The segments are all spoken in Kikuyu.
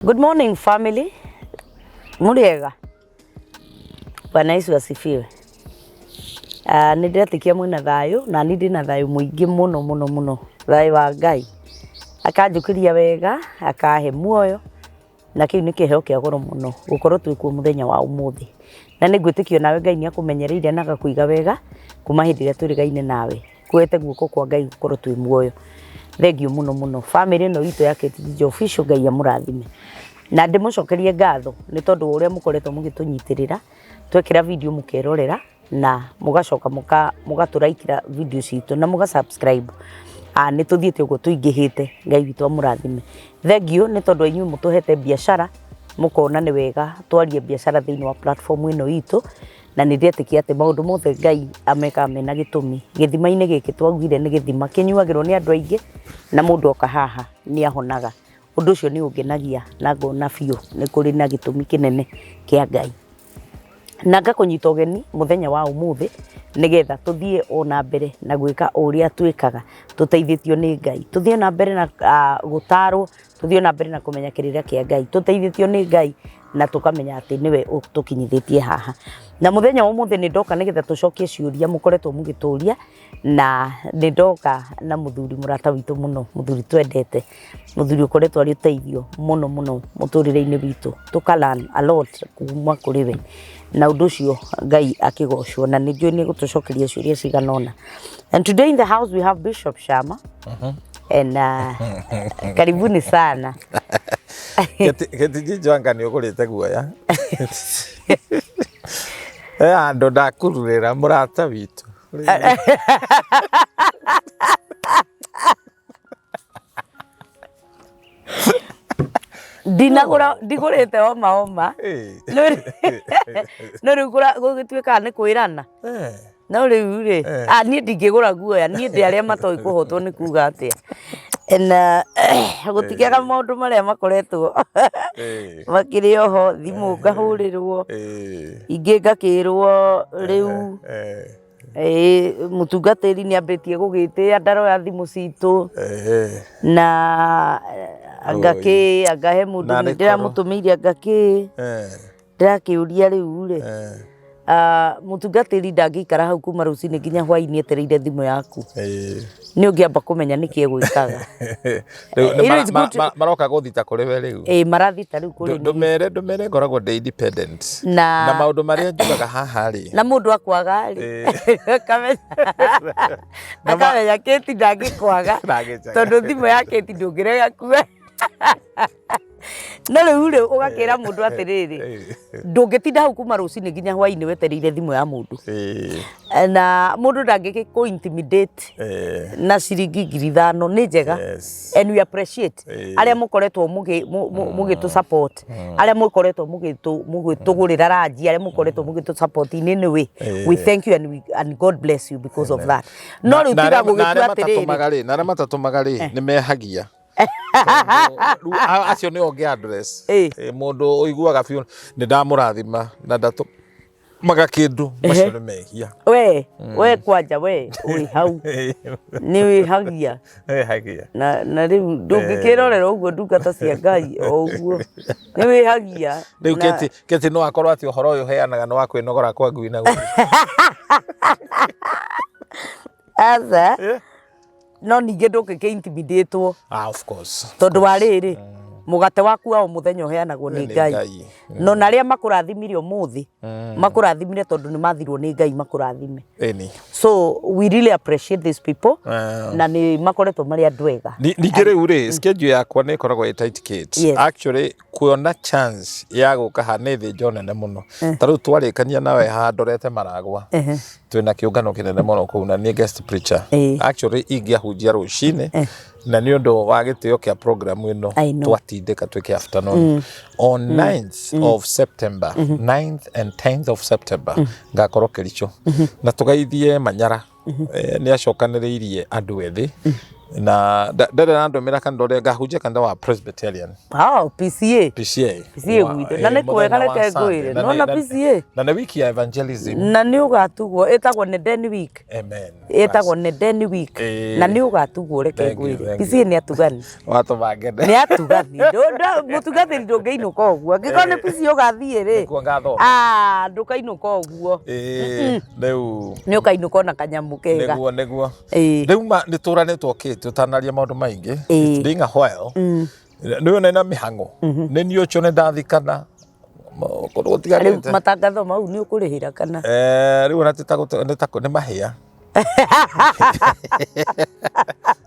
Good morning family. Mũrĩega? Bwana Yesu asifiwe. Uh, nĩ ndĩretĩkia mwĩna thayũ na niĩ ndĩna thayũ mũingĩ mũno mũno mũno, thayũ wa Ngai akanjũkĩria wega akahe muoyo na kĩu nĩ kĩheo kĩa goro mũno gũkorwo twĩ kuo mũthenya wa ũmũthĩ, na nĩ ngwĩtĩkia nawe Ngai nĩ akũmenyereire na agakũiga wega kuma hĩndĩ ĩrĩa twĩrĩgaine nawe. Kuoete guoko kwa Ngai gũkorwo twĩ muoyo. Thengiũ mũno mũno. Famĩlĩ ĩno itũ ya KTG Official Ngai amũrathime. Na ndĩmũcokerie ngatho nĩ tondũ wa ũrĩa mũkoretwo mũgĩtũnyitĩrĩra, twekĩra video mũkerorera na mũgacoka mũgatũraikĩra video citũ na mũga subscribe. Ah, nĩ tũthiĩte ũguo tũingĩhĩte, Ngai witũ amũrathime. Thengiũ nĩ tondũ wa inyuĩ mũtũhete biacara, mũkona nĩ wega twarie biacara thĩinĩ wa platform ĩno itũ. Na nĩ ndetĩkia atĩ maũndũ mothe Ngai amekaga mena gĩtũmi. Gĩthima-inĩ gĩkĩ twaugire nĩ gĩthima kĩnyuagĩrwo nĩ andũ aingĩ, na mũndũ oka haha nĩ ahonaga. Ũndũ ũcio nĩ ũngenagia na ngona biũ nĩ kũrĩ na gĩtũmi kĩnene kĩa Ngai. Na ngakũnyita ũgeni mũthenya wa ũmũthĩ nĩgetha tũthiĩ o na mbere na gwĩka o ũrĩa twĩkaga tũteithĩtio nĩ Ngai. Tũthiĩ na mbere na gũtarwo, tũthiĩ na mbere na kũmenya kĩrĩra kĩa Ngai tũteithĩtio nĩ Ngai na tũkamenya atĩ nĩwe ũtũkinyithĩtie haha. Na mũthenya wa ũmũthĩ nĩ ndoka nĩgetha tũcokie ciũria mũkoretwo mũgĩtũria na nĩ ndoka na mũthuri mũrata witũ mũno, mũthuri twendete, mũthuri ũkoretwo arĩ ũteithio mũno mũno mũtũrĩre-inĩ witũ, tũka learn a lot kuma kũrĩ we na ũndũ ũcio Ngai akĩgocwo na nĩ njũĩ nĩ egũtũcokeria ciũria cigana ũna. And today in the house we have Bishop Shama. And karibuni sana. Gĩtinji Joanga nĩ ũgũrĩte guoya. He handũ ndakururĩra mũrata witũ. Ndinagũra ndigũrĩte homa homa. No rĩu gũgĩtuĩkaga nĩ kwĩrana. No rĩu rĩ, ah, niĩ ndingĩgũra guoya, niĩ ndĩ arĩa matoĩ kũhotwo nĩ kuga atĩa. Na gũtikĩaga maũndũ marĩa makoretwo makĩrĩ oho, thimũ ngahũrĩrwo, ingĩ ngakĩrwo rĩu mũtungatĩri nĩ ambĩtie gũgĩtĩa ndaroya thimũ citũ, na anga kĩ, anga he mũndũ ndĩramũtũmĩire anga kĩ. Ndĩrakĩũria rĩu rĩ, ah, mũtungatĩri ndangĩikara hau kuma rũcinĩ nginya hwainĩ etereire thimũ yaku. Nĩ ũngĩamba kũmenya nĩkĩ egwĩkaga. Rĩu nĩ You know, it's good to- maroka gũthita kũrĩ we rĩu. Ĩĩ marathita rĩu kũrĩ niĩ. Ndũmere ndũmere ngoragwo ndĩ independent. Na- Na maũndũ marĩa njugaga haha rĩ. Na mũndũ akwaga rĩ, akamenya akamenya Kate ndangĩkwaga Ndangĩnjaga. tondũ thimũ ya Kate ndũngĩrega kuoya. No rĩu rĩ ũgakĩra mũndũ atĩrĩrĩ, ndũngĩtinda hau kuma rũcinĩ nginya hwainĩ wetereire thimũ ya mũndũ. Na mũndũ ndangĩgĩkũ intimidate na ciringi 5,000 nĩ njega. And we appreciate arĩa mũkoretwo mũgĩtũ support, arĩa mũkoretwo mũgĩtũgũrĩra ranji, arĩa mũkoretwo mũgĩtũ support in any way. We thank you and God bless you because of that. No rĩu tiga gũgĩtua atĩrĩrĩ. Na arĩa matatũmaga rĩ, nĩ mehagia. Rĩu acio nĩo ngĩ address. Mũndũ ũiguaga biũ nĩ ndamũrathima na ndatũmaga kĩndũ, macio nĩ mehia. We kwanja we wĩ hau nĩ wĩhagia. Wĩhagia. Na rĩu ndũngĩkĩrorera ũguo ndungata cia Ngai o ũguo nĩ wĩhagia. Rĩu Keti no akorwo atĩ ũhoro ũyũ ũheanaga nĩ wa kwĩnogora kwa ngui na gũkũ. Aca. No ningĩ ndũngĩkĩ intimidate-wo. Ah, of course. Tondũ wa rĩrĩ, mũgate waku wa o mũthenya ũheanagwo nĩ Ngai. No na arĩa makũrathimire ũmũthĩ, makũrathimire tondũ nĩ mathirwo nĩ Ngai makũrathime. So we really appreciate these people na nĩ makoretwo marĩ andũ ega. Ningĩ rĩu rĩ, schedule yakwa nĩ ĩkoragwo ĩ tight Kate. Actually, kuona chance ya gũka haha nĩ thĩnjo nene mũno. Ta rĩu twarĩkania nawe haha ndorete Maragwa. Twĩna kĩũngano kĩnene mũno kũu na niĩ guest preacher. Actually ingĩahunjia rũcinĩ na nĩ ũndũ wa gĩtĩo kĩa program ĩno I know. twatindĩka twĩke afternoon. On 9th of September, 9th and 10th of September ngakorwo Kericho na tũgeithie Manyara. Nĩ acokanĩrĩirie andũ ethĩ. Na ndarĩ arandũmĩra kanitha ũrĩa ngahunjia, kanitha wa Presbyterian. Oh, PCA. PCA. PCA gwitũ. Na nĩ kwega, Mũthenya wa reke Sunday. ngwĩre. Na Nona PCA. Na nĩ wiki ya evangelism. Na nĩ ũgatugwo, ĩtagwo Neden Week. Amen. Ĩtagwo Neden Week. Na nĩ ũgatugwo, reke Thank you, ngwĩre. thank you. PCA nĩ atugani. Watũmangene. Nĩ atugani. Mũtungatĩri ndũngĩinũka ũguo. Angĩkorwo nĩ PCA ũgathiĩ rĩ. Nĩkuo ngathoma. Ah, ndũkainũka ũguo. Rĩu Nĩ ũkainũka ona kanyamũ kega. Nĩguo. Rĩu ma nĩ tũranĩtwo kĩ tũtanaria maũndũ maingĩ. It's been a while. Nĩ ũyũ na mĩhang'o. Nĩ niĩ ũcio nĩ ndathikana kũndũ Rĩu gũtiganĩte. Matangatho mau nĩ ũkũrĩhĩra kana? Rĩu ona ti ta nĩ ta nĩ mahĩa.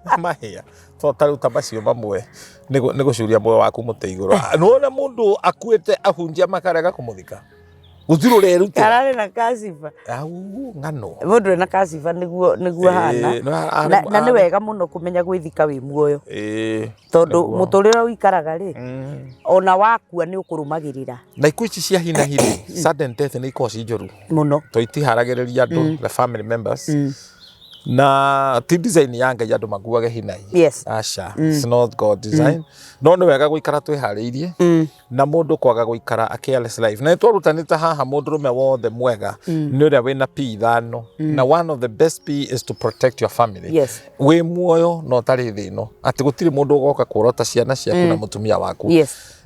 Nĩ mahĩa. To ta rĩu ta macio mamwe nĩ gũcuria muoyo waku mũtĩ igũrũ. Nĩwona mũndũ akuĩte, ahunjia makarega kũmũthika. Gũtirĩ ũrerutĩra. Kararĩ na kaciba. Au ng'ano. Mũndũ ena kaciba nĩguo ahana. No Na nĩ wega mũno kũmenya gwĩthika wĩ muoyo. Tondũ mũtũrĩre ũikaraga rĩ, ona wakua nĩ ũkũrũmagĩrĩra. Na ikuũ ici cia hi na hi rĩ, sudden death nĩ ikoragwo ci njũru. Mũno. To itiharagĩrĩria andũ, the family members. Na ti design ya Ngai andũ makuage hi na hi. Aca, it's not God design. No nĩ wega gũikara twĩharĩirie na mũndũ kwaga gũikara a careless life. Na nĩ twarutanĩte haha, mũndũrũme wothe mwega nĩ ũrĩa wĩna P ithano, na one of the best P is to protect your family. Wĩ muoyo na ũtarĩ thĩ ĩno, atĩ gũtirĩ mũndũ ũgoka kũrota ciana ciaku na mũtumia waku.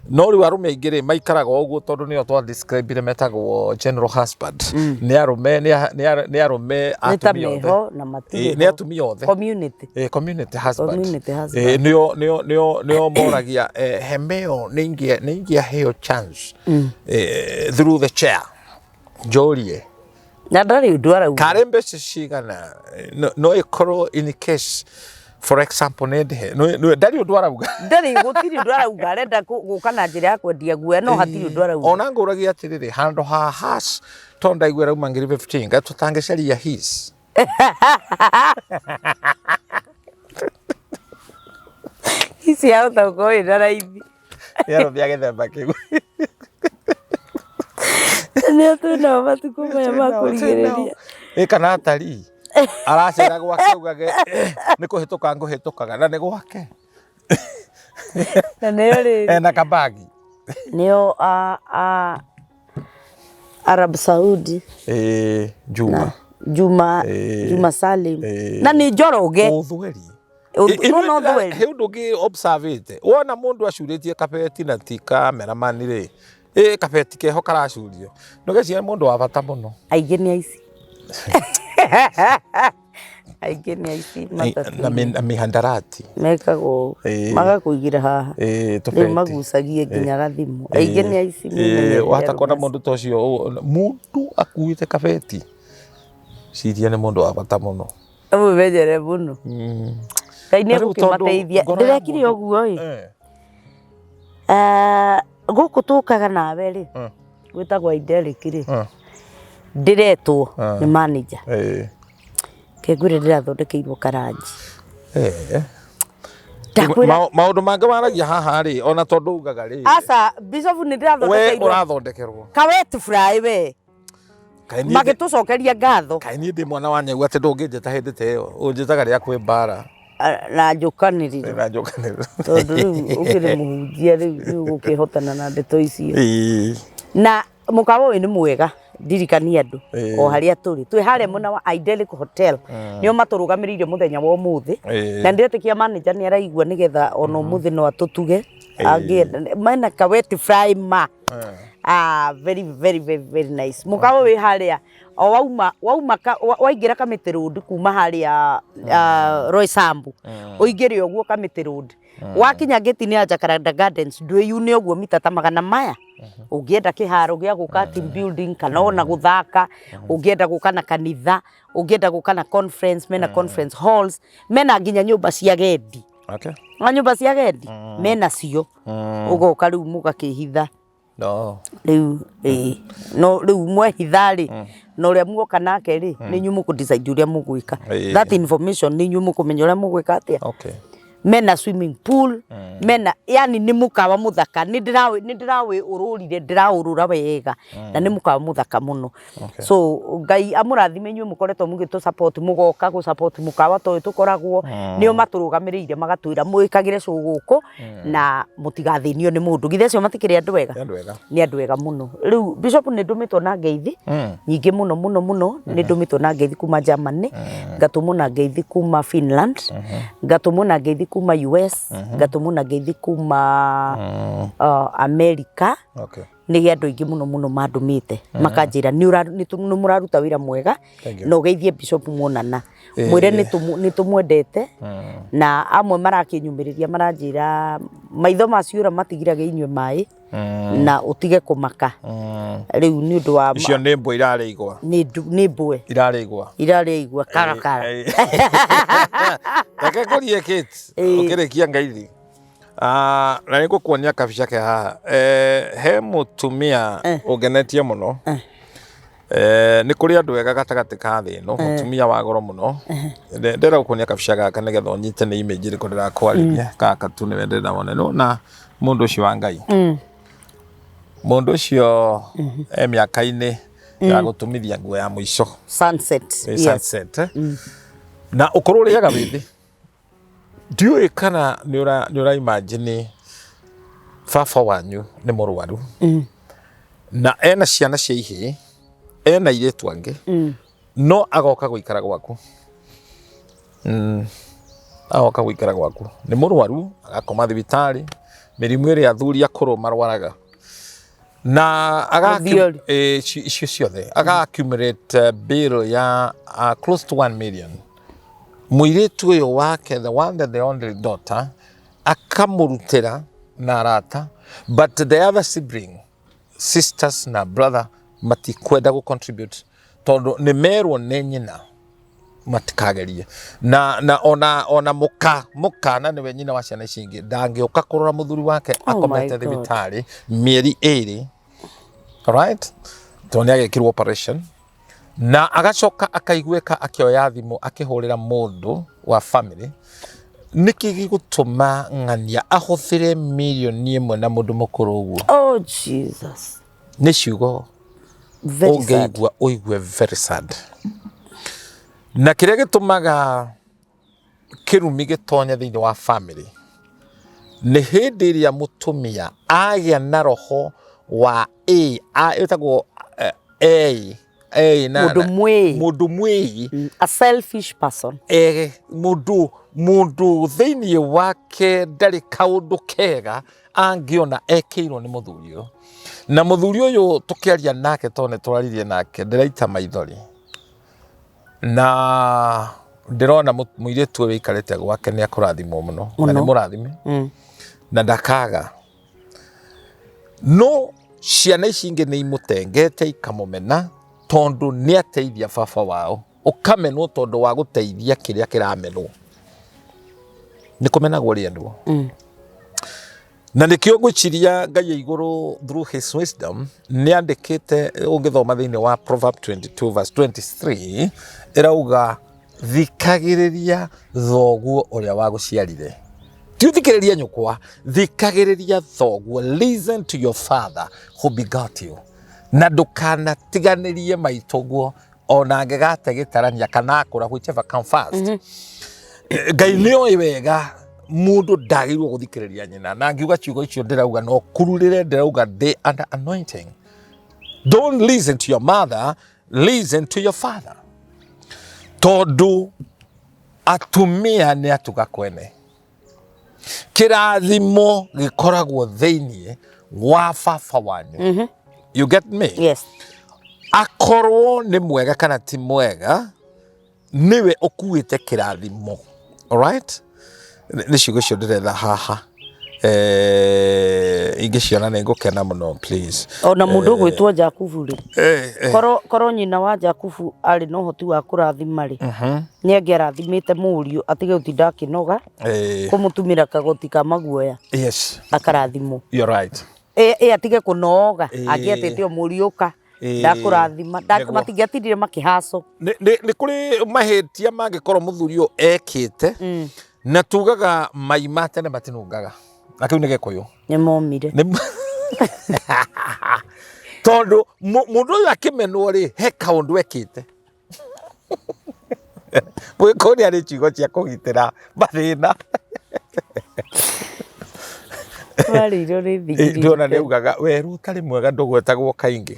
No rĩu arũme aingĩ rĩ, maikaraga o ũguo tondũ nĩo twa describe metagwo general husband. Nĩ arũme nĩ arũme Nĩ ta atumia othe. meho na matirĩ Nĩ ho. atumia othe. Community. Community husband. Community husband. Nĩo moragia hema ĩyo nĩ ingĩaheo chance through the chair njũrie. Na ndarĩ ũndũ arauga. Karĩ mbeca cigana no ĩkorwo in case, for example, nĩ ndĩhe. Ndarĩ ũndũ arauga. Ndarĩ, gũtirĩ ũndũ arauga. Arenda gũka na njĩra ya kwendia guoya, no hatirĩ ũndũ arauga. Ona ngũragia atĩrĩrĩ, handũ ha hash tondũ ndaigua rauma ngiri 15 nga tũtangĩcaria his. Ici yahota gũkorwo ĩna raithi. Nĩ arũme a gĩthemba kĩu. Nĩo twĩnao matukũ maya ma kũrigĩrĩria. Ĩ kana atarii aracera gwake augage, "Nĩ kũhĩtũka ngũhĩtũkaga," na nĩ gwake. Na nĩo rĩrĩ. Ena kabagi. Nĩo a Arab Saudi. Juma. Juma. Juma Salim. Na nĩ Njoroge. Ũthweri. No no thweri. He ũndũ ũngĩ observĩte, wona mũndũ acurĩtie kabeti na ti cameraman rĩ, ĩ kabeti keho karacurio, nĩũgeciria nĩ mũndũ wa bata mũno. Aingĩ nĩ aici. Aingĩ nĩ aici matatũ. Na mihandarati. Mekaga ũũ. Magakũigĩra haha. Rĩu Tũbeti. Magucagie nginya gathimũ. Aingĩ nĩ aici, mũmenyerere Wahota kuona arũme acio. Mũndũ ta ũcio, mũndũ akuĩte kabeti, ciria nĩ mũndũ wa bata mũno. Ũmũmenyere mũno. Ngai nĩ Na rĩu tondũ egũkĩmateithia. Ngoro ya Ndĩrekire mũndũ- ũguo ĩ. Gũkũ tũkaga nawe rĩ, gwĩtagwo Idelic rĩ, ndĩretwo nĩ manager. Kengwĩre ndĩrathondekeirwo karanji. Ndakwĩra Maũndũ mangĩ waragia haha rĩ, ona tondũ ugaga rĩ, Aca, Bishop, nĩ we ndĩrathondekeirwo ũrathondekerwo. Kawet fry we. Kaĩ niĩ Magĩtũcokeria ngatho. Kaĩ niĩ ndĩ mwana wa nyau atĩ ndũngĩnjĩta hĩndĩ ta ĩyo, ũnjĩtaga rĩrĩa kwĩ mbara. Na njũkanĩrĩro. Na njũkanĩrĩro. Tondũ rĩu ũkĩrĩ mũhunjia, rĩu nĩ ũgũkĩhotana na ndeto icio. Na mũkawa ũyũ nĩ mwega, ndirikanie andũ o harĩa tũrĩ, twĩ harĩa mwena wa Idyllic Hotel, nĩo matũrũgamĩrĩire mũthenya wa ũmũthĩ. Na ndĩretĩkia manager nĩ araigua, nĩgetha ona ũmũthĩ no atũtuge angĩenda. Mena kaweti fry ma very very very very nice. Mũkawa wĩ harĩa o wauma waingĩra Kamĩtĩ Road kuma harĩa Roysambu, ũingĩre ũguo Kamĩtĩ Road, wakinya gate-inĩ ya Jacaranda Gardens, ndwĩyune ũguo mita ta magana maya. Ũngĩenda kĩharo gĩa gũka team building kana ona gũthaka, ũngĩenda gũka na kanitha, ũngĩenda gũka na conference, mena conference halls, mena nginya nyũmba cia gendi. Na nyũmba cia gendi mena cio, ũgoka rĩu mũgakĩhitha. No. Rĩu ĩĩ, no rĩu mwehitha rĩ, na ũrĩa muoka nake rĩ, nĩ inyuĩ mũkũ decide ũrĩa mũgwĩka. That information nĩ inyuĩ mũkũmenya ũrĩa mũgwĩka atĩa. Mena swimming pool, mena, yani nĩ mũkawa mũthaka. Nĩ ndĩrawĩ nĩ ndĩrawĩ ũrũrire, ndĩraũrũra wega, na nĩ mũkawa mũthaka mũno. So Ngai amũrathime inyuĩ mũkoretwo mũgĩtũ support, mũgoka gũ support mũkawa ta ũyũ tũkoragwo. Nĩo matũrũgamĩrĩire, magatwĩra mwĩkagĩre show gũkũ na mũtigathĩnio nĩ mũndũ. Githĩ acio matikĩrĩ andũ ega? Nĩ andũ ega. Nĩ andũ ega mũno. Rĩu Bishop, nĩ ndũmĩtwo na ngeithi nyingĩ mũno mũno mũno. Nĩ ndũmĩtwo na ngeithi kuma Germany, ngatũmwo na ngeithi kuma Finland, ngatũmwo na ngeithi kuma US, ngatũmwo na ngeithi kuma America. Nĩ andũ aingĩ mũno mũno mandũmĩte, makanjĩra nĩ mũraruta wĩra mwega. Thank you. Na ũgeithie Bishop muonana, mwĩre nĩ tũmwendete. Na amwe marakĩnyumĩrĩria, maranjĩra maitho maciũra matigiraga inyue maĩ na ũtige kũmaka rĩu nĩ ũndũ wa Icio nĩ mbwe irarĩ igwa. Nĩ mbwe. Irarĩ igwa. Irarĩa igua karakara. Reke ngũrie, Kate, ũkĩrĩkia ngeithi. Ah, na nĩ ngũkuonia kabica ke haha. He mũtumia ũngenetie mũno. Nĩ kũrĩ andũ ega gatagatĩ ka thĩ ĩno, mũtumia wa goro mũno. Ndĩrenda gũkuonia kabica gaka nĩgetha ũnyite nĩ image ĩrĩkũ ndĩrakwarĩria. Gaka tu nĩwe ndĩrenda wone. Nĩwona mũndũ ũcio wa Ngai? Mũndũ ũcio e mĩaka-inĩ ya gũtumithia nguo ya mũico. Sunset. Ĩ, sunset, eh? Na ũkorwo ũrĩaga wĩ thĩ, ndiũĩ kana nĩ ũra imagine baba wanyu nĩ mũrwaru na ena ciana cia ihĩĩ, ena airĩtu angĩ, no agoka gũikara gwaku. Agoka gũikara gwaku, nĩ mũrwaru, agakoma thibitarĩ, mĩrimũ ĩrĩa athuri akũrũ marwaraga na aga Mũthiori. Icio ciothe, aga accumulate bill ya close to 1 million. Mũirĩtu ũyũ wake, the one and the only daughter, akamũrutĩra na arata, but the other sibling, sisters na brother, matikwenda gũ contribute tondũ nĩ merwo nĩ nyina matikagerie. Na ona mũka na nĩwe nyina wa ciana ici ingĩ ndangĩũka kũrora mũthuri wake Oh my akomete God. thibitarĩ mĩeri 2, right, tondũ nĩ agekirwo operation. Na agacoka akaiguĩka akĩoya thimũ akĩhũrĩra mũndũ wa family, nĩkĩ gĩgũtũma ng'ania ahũthĩre mirioni 1 na mũndũ mũkũrũ ũguo? Oh Jesus. Nĩ ciugo Very sad. ũngĩigua ũigue very sad. Na kĩrĩa gĩtũmaga kĩrumi gĩtonye thĩinĩ wa family nĩ hĩndĩ ĩrĩa mũtumia agĩa na roho wa A, A ĩtagwo A, A na Mũndũ mwĩĩ. Mũndũ mwĩĩ. A selfish person. Mũndũ thĩinĩ wake ndarĩ kaũndũ kega angĩona ekĩirwo nĩ mũthuri ũyũ. Na mũthuri ũyũ tũkĩaria nake, tondũ nĩ twararirie nake, ndĩraita maithori na ndĩrona mũirĩtu ũyũ wĩikarĩte gwake nĩ akũrathimwo mũno na nĩ Mũno. mũrathime na ndakaga. No ciana ici ingĩ nĩ imũtengete, ikamũmena tondũ nĩ ateithia baba wao. Ũkamenwo tondũ wa gũteithia kĩrĩa kĩramenwo, nĩ kũmenagwo rĩendwo. Na nĩkĩo ngwĩciria Ngai e igũrũ, through his wisdom, nĩ andĩkĩte. Ũngĩthoma thĩinĩ wa Proverb 22 verse 23, ĩrauga, "Thikagĩrĩria thoguo ũrĩa wagũciarire." Ti ũthikĩrĩrie nyũkwa, thikagĩrĩria thoguo. Listen to your father who begot you, na ndũkanatiganĩrie maitũguo ona angĩgate gĩtarania kana akũra, whichever come first. Ngai nĩ oĩ wega mũndũ ndagĩrĩirwo gũthikĩrĩria nyina. Na ngiuga ciugo icio ndĩrauga no kururĩre, ndĩrauga ndĩ under anointing. Don't listen to your mother, listen to your father, tondũ atumia nĩ atuga kwene. Kĩrathimo gĩkoragwo thĩinĩ wa baba wanyu. You get me? Yes. Akorwo nĩ mwega kana ti mwega, nĩwe ũkuĩte kĩrathimo. Alright, nĩ ciugo icio ndĩretha haha. Ingĩciona nĩ ngũkena mũno, please. Ona mũndũ ũgwĩtwo Jakubu rĩ, korwo nyina wa Jakubu arĩ na ũhoti wa kũrathima rĩ, nĩ angĩarathimĩte mũriũ atige gũtinda akĩnoga kũmũtumĩra kagoti ka maguoya. Akarathimwo. You're right. Ĩ atige kũnoga, angĩetĩte o mũriũ, ũka, ndakũrathima. Matingĩatindire makĩhaco. Nĩ kũrĩ mahĩtia mangĩkorwo mũthuri ũyũ ekĩte. Na tugaga mai ma tene matinungaga, na kĩu nĩ Gĩkũyũ. Nĩ momire. Tondũ mũndũ ũyũ akĩmenwo rĩ, he kaũndũ ekĩte. Mũgĩkũyũ nĩ arĩ ciugo cia kũgitĩra mathĩna. Warĩirwo nĩ thigiri. Ndĩrona nĩ augaga werũ ũtarĩ mwega ndũgwetagwo kaingĩ.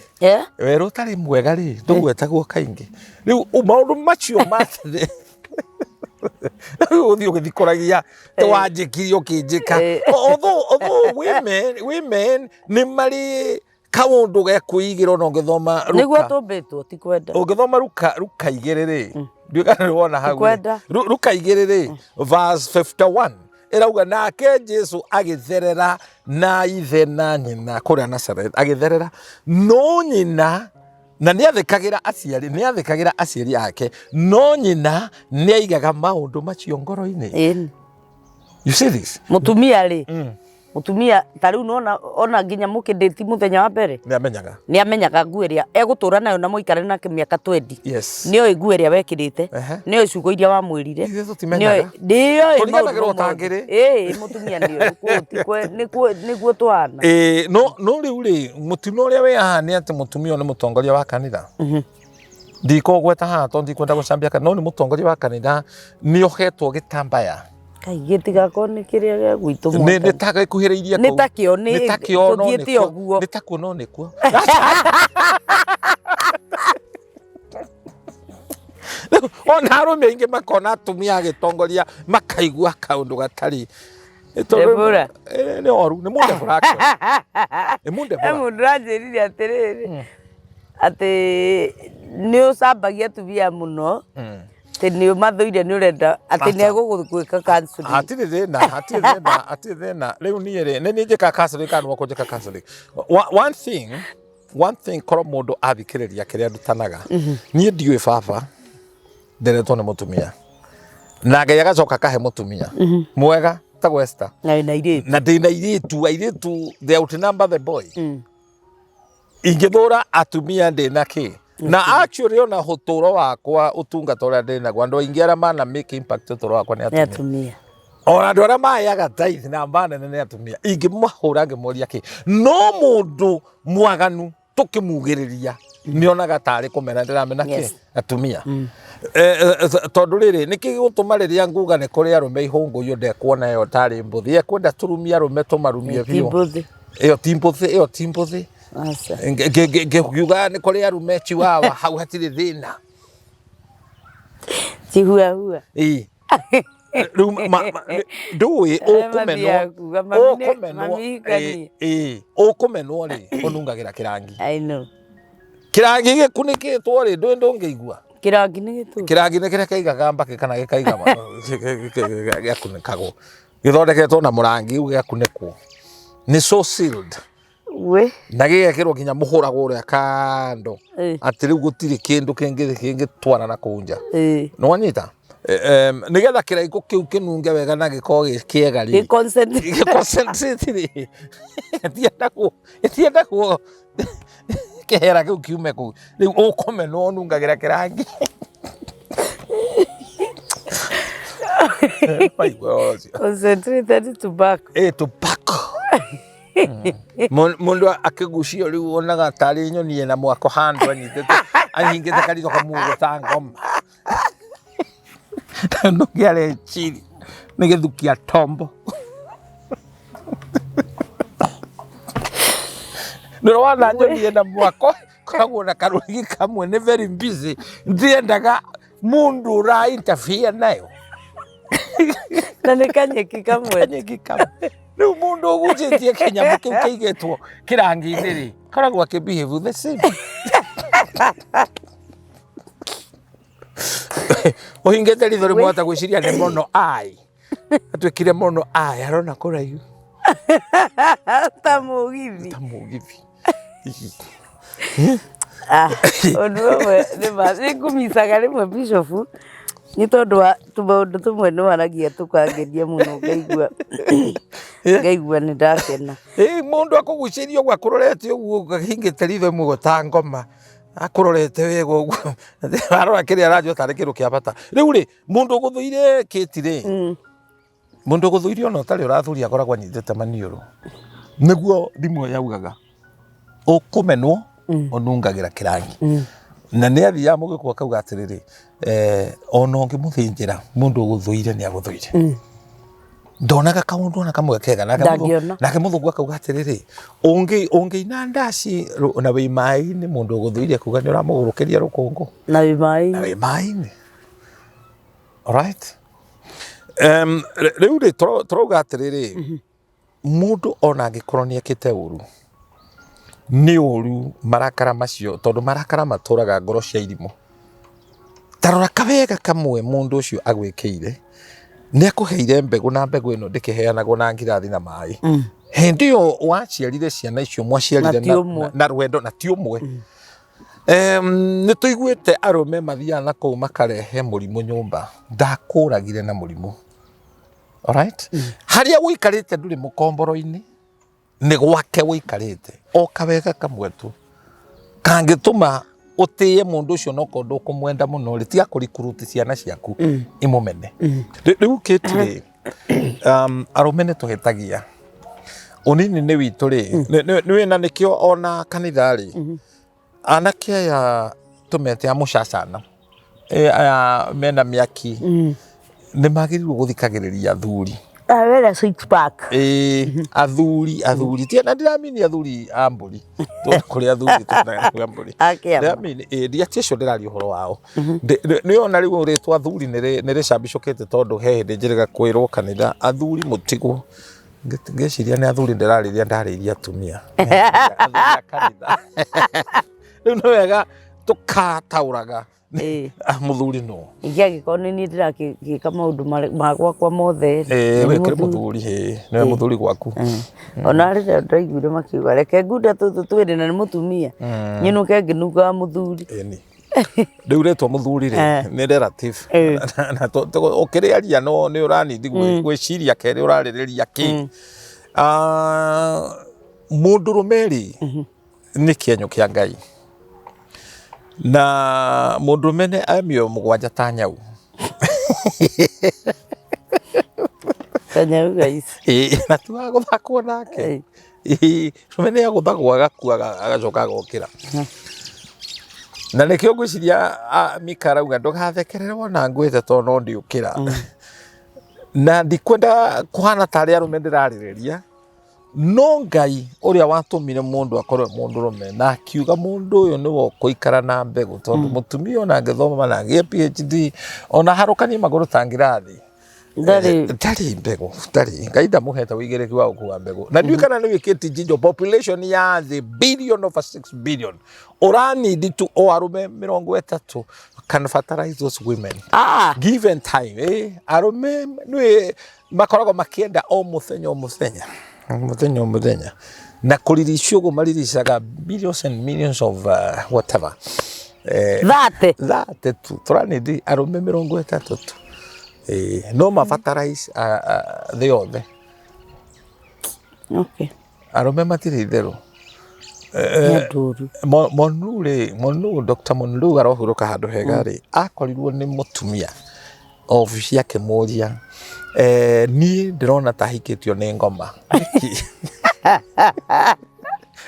Werũ ũtarĩ mwega rĩ, ndũgwetagwo kaingĩ. Rĩu maũndũ macio ma tene rĩu ũthiĩ ũgĩthikũragia wanjĩkire ũkĩnjĩka. Although women nĩ marĩ kaũndũ gekwĩigĩra ona ũngĩthoma Nĩguo tũmbĩtwo, ti kwenda. Ũngĩthoma Ruka 2 rĩ, ndiũĩ kana nĩ wona hau. Kwenda. Ruka 2 rĩ, verse 51 ĩrauga, nake Jesu agĩtherera na ithe na nyina kũrĩa Nazareth, agĩtherera no nyina na nĩathĩkagĩra aciari, nĩathĩkagĩra aciari ake, no nyina nĩaigaga maũndũ macio ngoro-inĩ. Ĩni. You see this? Mũtumia rĩ, mũtumia ta rĩu nona ona nginya mũkĩndĩti mũthenya wa mbere Nĩamenyaga. Nĩ amenyaga nguo ĩrĩa egũtũra nayo na mũikare nake mĩaka 20. Nĩoĩ nguo ĩrĩa wekĩrĩte, nĩoĩ ciugo iria wamwĩrire. Ithuĩ tũtimenyaga. Nĩoĩ. Tũriganagĩrwo ta ngĩrĩ. Ĩĩ, mũtumia nĩoĩ. Kũu ti nĩguo twana. Ĩĩ, no rĩu rĩ, mũtino ũrĩa wĩ haha nĩ atĩ mũtumia ũyũ nĩ mũtongoria wa kanitha. Ndikũgweta haha tondũ ndikwenda gũcambia kanitha, no nĩ mũtongoria wa kanitha, nĩ ohetwo gĩtambaya. Kai gĩtigakorwo nĩ kĩrĩa gĩa gwitũ Nĩ Mwathani. ta gĩkuhĩrĩirie Nĩ kũu. ta kĩo, Nĩ ta kĩo, no tũthiĩte nĩkuo. ũguo. Nĩ ta kuo no nĩkuo. Rĩu, ona arũme aingĩ makona atumia agĩtongoria makaigua kaũndũ gatarĩ. Nĩ tondũ- Deborah. Nĩ oru, nĩ mũndebora actually. Nĩ He mũndebora. mũndũ ũranjĩrire atĩrĩrĩ, atĩ nĩ ũcambagia atumia mũno, atĩ nĩ ũmathũire, nĩ ũrenda atĩ nĩ egũgwĩka counseling. Hatirĩ thĩna, hatirĩ thĩna, hatirĩ thĩna. Rĩu niĩ rĩ, nĩ niĩ njĩkaga counseling kana nĩwe ũkũnjĩka counseling? One thing korwo mũndũ athikĩrĩria kĩrĩa ndutanaga, niĩ ndiũĩ baba, nderetwo nĩ mũtumia na Ngai agacoka akahe mũtumia mwega tagwo Esther. Na wĩna airĩtu. Na ndĩna airĩtu. Airĩtu, they outnumber the boy. Ingĩthũra atumia ndĩna kĩ? Na actually ona ũtũro wakwa, ũtungata ũrĩa ndĩnaguo, andũ aingĩ arĩa mana make impact ũtũro wakwa nĩ Nĩ atumia. Atumia. Ona andũ arĩa maheaga tithe namba nene nĩ atumia. Ingĩmahũra ngĩmoria kĩ? No mũndũ mwaganu tũkĩmugĩrĩria nĩonaga tarĩ kũmena ndĩramena kĩ atumia. Tondũ rĩrĩ, nĩkĩ gĩgũtũma rĩrĩa nguga nĩ kũrĩ arũme ihũngũyũ ndekuona ĩyo tarĩ mbũthi, ekwenda tũrumie arũme, tũmarumie Ti biũ. mbũthĩ. Ĩyo ti mbũthĩ, ĩyo ti mbũthĩ. Aca. Ngiuga nĩ kũrĩ arũme chiwawa, hau hatirĩ thĩna. Chihuahua. Ĩĩ. Rĩu ndũĩ Arĩa ũkũmenwo mathiaga kuga, "Mami ũkũmenwo mami hikanie." Ĩĩ, ũkũmenwo rĩ, ũnungagĩra kĩrangi. I know. Kĩrangi gĩkunĩkĩtwo rĩ, ndũĩ ndũngĩigua. Kĩrangi nĩ gĩtũ. Kĩrangi nĩ kĩrĩa kĩaigaga mbakĩ kana gĩkaiga gĩakunĩkagwo, gĩthondeketwo na mũrangi, rĩu gĩgakunĩkwo, nĩ so sealed We. na gĩgekĩrwo nginya mũhũra ũrĩa kando atĩ rĩu gũtirĩ kĩndũ kĩngĩ kĩngĩtwara na kũu nja. Nĩwanyita? Nĩgetha kĩraikũ kĩu kĩnunge wega na gĩkorwo gĩ kĩega rĩ, Gĩ-concentrate. Gĩ-concentrate rĩ, gĩtiendagwo kĩhera kĩu kiume kũu. Rĩu ũkũmenwo ũnungagĩra kĩrangi. Waigua ũhoro ũcio? Concentrated tobacco. Ĩ, tobacco. Mũndũ akĩgucio rĩu onaga tarĩ nyoni ĩna mwako handũ anyitĩte, anyingĩte karitho kamuogo ta ngoma. Ndũngĩ areciria nĩ gĩthukia tombo. Nĩ wona nyoni ĩna mwako koragwo na karũrigi kamwe, nĩ very busy, ndiendaga mũndũ ũra interfere nayo. Na nĩ kanyeki kamwe. Kanyeki kamwe. Rĩu mũndũ ũgucĩtie kĩnyamũ kĩu kĩigĩtwo kĩrangi-inĩ rĩ, koragwo akĩ behave the same. Ũhingĩte ritho rĩmwe wahota gwĩciria nĩ mono eye, atuĩkire mono eye, arona kũraihu. Ta mũgithi. Ta mũgithi. Ah, ũndũ ũmwe nĩ ngũmicaga rĩmwe Bishop nĩ tondũ wa tũmaũndũ tũmwe nĩ waragia tũkangenia mũno, ngaigua nĩ ndakena. Ĩ, mũndũ akũgucĩria ũguo akũrorete ũguo ahingĩte ritho ĩmwe ta ngoma, akũrorete wega ũguo, arora kĩrĩa aranjua tarĩ kĩndũ kĩa bata. Rĩu rĩ, mũndũ ũgũthũire kĩti rĩ, Mũndũ ũgũthũire ona ũtarĩ ũrathũria akoragwo anyitĩte maniũrũ. Nĩguo thimũ yaugaga ũkũmenwo ũnungagĩra kĩrangi. Na nĩ athiaga mũgĩkũyũ akauga atĩrĩrĩ, ona ũngĩmũthĩnjĩra mũndũ ũgũthũire nĩ agũthũire. Ndonaga kaũndũ ona kamwe kega. Nake Ndangĩona. Nake mũthũngũ akauga atĩrĩrĩ, ũngĩina ndaci na wĩ maĩ-inĩ mũndũ ũgũthũire akuga nĩ ũramũgũrũkĩria rũkũngũ. Na wĩ maĩ-inĩ. Na wĩ maĩ-inĩ. Alright? Rĩu rĩ tũrauga atĩrĩrĩ, mũndũ ona angĩkorwo nĩ ekĩte ũru, nĩ ũru marakara macio, tondũ marakara matũraga ngoro cia irimũ. Ta rora kawega kamwe mũndũ ũcio agwĩkĩire, nĩ akũheire mbegũ na mbegũ ĩno ndĩkĩheanagwo na ngirathi na maĩ. Hĩndĩ ĩyo waciarire ciana icio mwaciarire Na ti ũmwe. na rwendo na ti ũmwe. Nĩ tũiguĩte arũme mathiaga na kũu makarehe mũrimũ nyũmba. Ndakũragire na mũrimũ. Alright? Harĩa ũikarĩte ndũrĩ mũkomboro-inĩ, nĩ gwake ũikarĩte. O kawega kamwe tu kangĩtũma ũtĩe mũndũ ũcio na okorwo ndũkũmwenda mũno rĩ, tiga kũrikuruti ciana ciaku imũmene. Rĩu Kate rĩ, arũme nĩ tũhĩtagia. Ũnini-inĩ witũ rĩ, nĩ wĩna nĩkĩo ona kanitha rĩ, anake aya tũmete a mũcacana, aya mena mĩaki, nĩ magĩrĩirwo gũthikagĩrĩria athuri. Wena six pack. Ĩĩ, athuri, athuri. Ti, na ndiramini athuri a mbũri. Tondũ kũrĩ athuri tũtanaga a mbũri. A kĩama. Ndiramini, ĩĩ, ndiatia acio ndĩraria ũhoro wao. Nĩ ona rĩu rĩtwa athuri nĩ rĩcambicũkĩte tondũ he hĩndĩ njĩrĩga kwĩrwo kanitha athuri mũtigwo. Ngĩciria nĩ athuri ndĩrarĩria ndarĩirie atumia. Athuri a kanitha. Rĩu nĩ wega tũkataũraga. Mũthuri nũ? Ningĩ angĩkorwo nĩ niĩ ndĩragĩka maũndũ ma gwakwa mothe rĩ, Ĩĩ, nĩ we kĩrĩ mũthuri. mũthuri, ĩĩ, nĩwe mũthuri gwaku. Ona rĩrĩa ndaiguire makiuga reke ngunde tũtũ twĩrĩ na nĩ mũtumia, nyinũke ngĩnungaga mũthuri. Ĩni. Rĩu rĩtwa mũthuri rĩ, nĩ relative. Na ũkĩrĩaria no nĩ ũranindi gwĩciria kerĩ ũrarĩrĩria kĩ. Mũndũrũme rĩ, nĩ kĩenyũ kĩa Ngai. Na mũndũrũme nĩ e mĩoyo mũgwanja ta nyau. Ta nyau guys. Ĩĩ, na ti wa gũthakwo nake. Ĩĩ, mũndũrũme nĩ agũthagwo agakua agacoka agokĩra. Na nĩkĩo ngwĩciria Mika arauga ndũgathekerere wona ngwĩte tondũ no ndiũkĩra. Na ndikwenda kũhana tarĩ arũme ndĩrarĩrĩria, no Ngai ũrĩa watũmire mũndũ akorwo e mũndũrũme na akiuga mũndũ ũyũ nĩwe ũkũikara na mbegũ tondũ mũtumia ona angĩthoma na agĩe PhD ona harũkanie magũrũ ta ngirathi Ndarĩ. Ndarĩ mbegũ, ndarĩ. Ngai ndamũhete ũigĩrĩki wa gũkua mbegũ. Na ndiũĩ kana nĩ wĩkĩti Ginger, population ya thĩ billion over 6 billion. Ũranindi tu o arũme 30 can fertilize those women. Given time, arũme nĩ makoragwo makĩenda o mũthenya o mũthenya. O mũthenya o mũthenya. Na kũriricia ũguo mariricaga billions and millions of whatever. Thate. Thate tu. Tũranindi arũme 30 tu. No mabatarize thĩ yothe. Arũme matirĩ itherũ. Nĩ andũ oru. Monu rĩ, Monu, Dr. Monu arohurũka handũ hega rĩ, akorirwo nĩ mũtumia obici akĩmũria, niĩ ndĩrona ta hikĩtio nĩ ngoma. Nĩkĩ?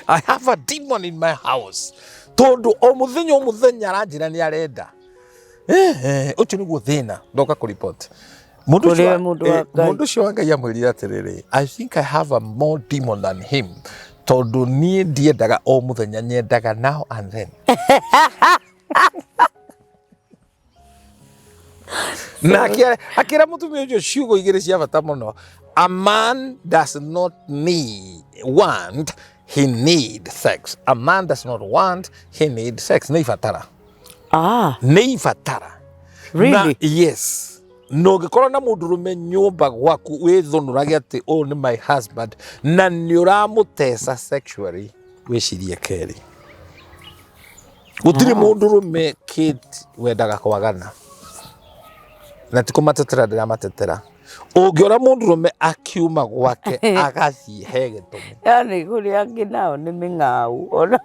I have a demon in my house. Tondũ o mũthenya o mũthenya aranjĩra nĩ arenda. Ũcio nĩguo thĩna ndoka kũripoti. Mũndũ ũcio Kũrĩ mũndũ wa Ngai. Mũndũ ũcio wa Ngai amwĩrire atĩrĩrĩ, I think I have a more demon than him. Tondũ niĩ ndiendaga o mũthenya, nyendaga now and then. Na akĩra mũtumia ũcio ciugo igĩrĩ cia bata mũno. A man does not need, want, he need sex. A man does not want, he need sex. Nĩ ibatara. Nĩ ibatara. Really? Na, yes. Na ũngĩkorwo na mũndũrũme nyũmba gwaku wĩthũnũrage atĩ ũyũ nĩ my husband na nĩ ũramũteca sexually, wĩcirie kerĩ. Gũtirĩ mũndũrũme Kate wendaga kwagana. Na ti kũmatetera ndĩramatetera. Ũngĩona mũndũrũme akiuma gwake agathiĩ he gĩtũmi. Yaani kũrĩ angĩ nao nĩ mĩng'au ona.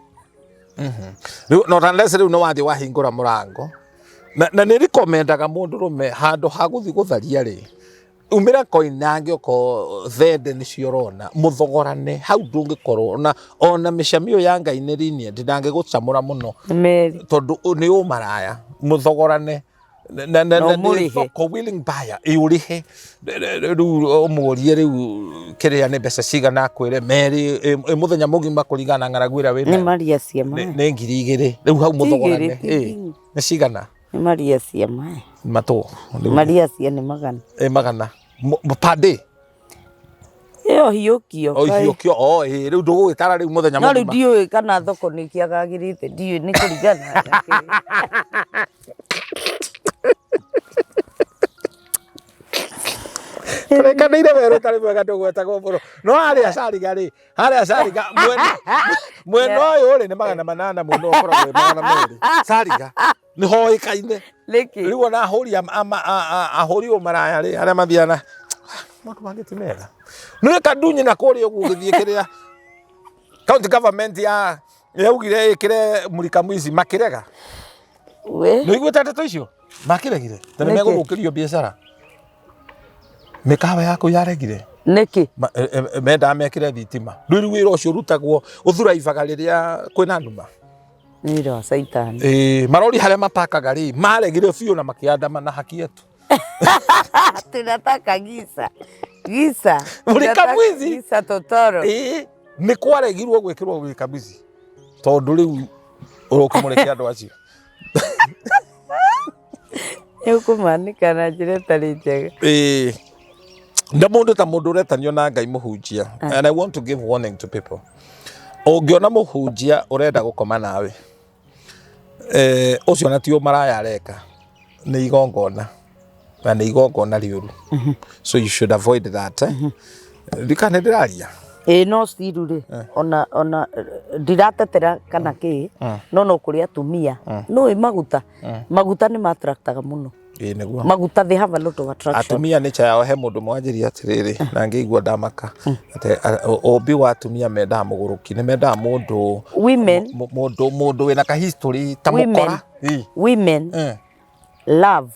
Rĩu no unless rĩu nĩ wathiĩ wahingũra mũrango. Na nĩ recomendaga mũndũrũme handũ ha gũthiĩ gũtharia rĩ, Umĩra koinange okorwo thende nĩcio ũrona, mũthogorane hau ndũngĩkorwo ona mĩcamio ya Ngai nĩ lenient, ndangĩgũcamũra mũno Nĩ meri. tondũ nĩ ũmaraya, mũthogorane na na Na na nĩ ũmũrĩhe. thoko willing buyer, ĩ ũrĩhe rĩu ũmũrie rĩu kĩrĩa nĩ mbeca cigana akwĩre merĩ ĩ mũthenya mũgima kũringana na ng'aragu ĩrĩa Nĩ wĩnayo maria cia nĩ maĩ. nĩ 2000 rĩu hau Ti igĩrĩ, mũthogorane ti ĩ nginya. nĩ cigana? Nĩ maria cia maĩ. Matũ rĩu Maria cia nĩ magana. Ĩ magana per day? Ĩyo hiũkio. O hiũkio o ĩ rĩu ndũgũgĩtara rĩu mũthenya No rĩu mũgima. ndiũĩ kana thoko nĩ kĩagagĩrĩte, ndiũĩ nĩ kũringana na kĩrĩa. Tũrĩkanĩire werũ ũtarĩ mwega ndũgwetagwo mũno. No harĩa Cariga rĩ, harĩa Cariga mwena mwena ũyũ rĩ nĩ 800 mwena ũyũ ũkoragwo wĩ 200. Cariga nĩ hoĩkaine. Nĩkĩ? Rĩu ona ahũri ahũri ũmaraya rĩ arĩa mathiaga na maũndũ mangĩ ti mega. Nĩ kandunyi na kũrĩa ũguo ũgĩthiĩ kĩrĩa county government ya yaugire ĩkĩre Mulika Mwizi makĩrega. We. Nĩ ũiguĩte ndeto icio? Makĩregire. Na nĩ Nĩkĩ? megũthũkĩrio biacara. Mĩkawa yaku yaregire. Nĩkĩ? Mendaga mekĩre thitima. Rĩu wĩra ũcio ũrutagwo ũthuraibaga rĩrĩa kwĩna nduma. Wĩra wa caitani. Ĩĩ, marori harĩa mapakaga rĩ, maregire biũ na makĩandamana haki yetu. Tunataka giza. Giza. Mulika Tunataka mwizi. Giza totoro. Ĩĩ, nĩ kwaregirwo gwĩkĩrwo Mulika Mwizi tondũ rĩu ũrũkĩmũrĩkia andũ acio. Nĩ ũkũmanĩka na njĩra ĩtarĩ njega. Ĩĩ. Na mũndũ ta mũndũ ũretanio na Ngai mũhunjia. And I want to give warning to people. Ũngĩona mũhunjia ũrenda gũkoma nawe, ũcio na ti ũmaraya areka, nĩ igongona. Na nĩ igongona rĩũru. So you should avoid that. Eh? Ndikana nĩ ndĩraria. Ĩĩ no still rĩ, ona ndiratetera kana kĩ, no no kũrĩ atumia. Nũĩ maguta? Maguta nĩ ma-attractaga mũno. Ĩĩ nĩguo. Maguta they have a lot of attraction. Atumia nĩ yao he mũndũ mwanjĩria atĩrĩrĩ na ngĩigua ndamaka atĩ ũmbi wa atumia mendaga mũgũrũki nĩ mendaga mũndũ Women mũndũ mũndũ wĩna ka history ta mũkora. Women women love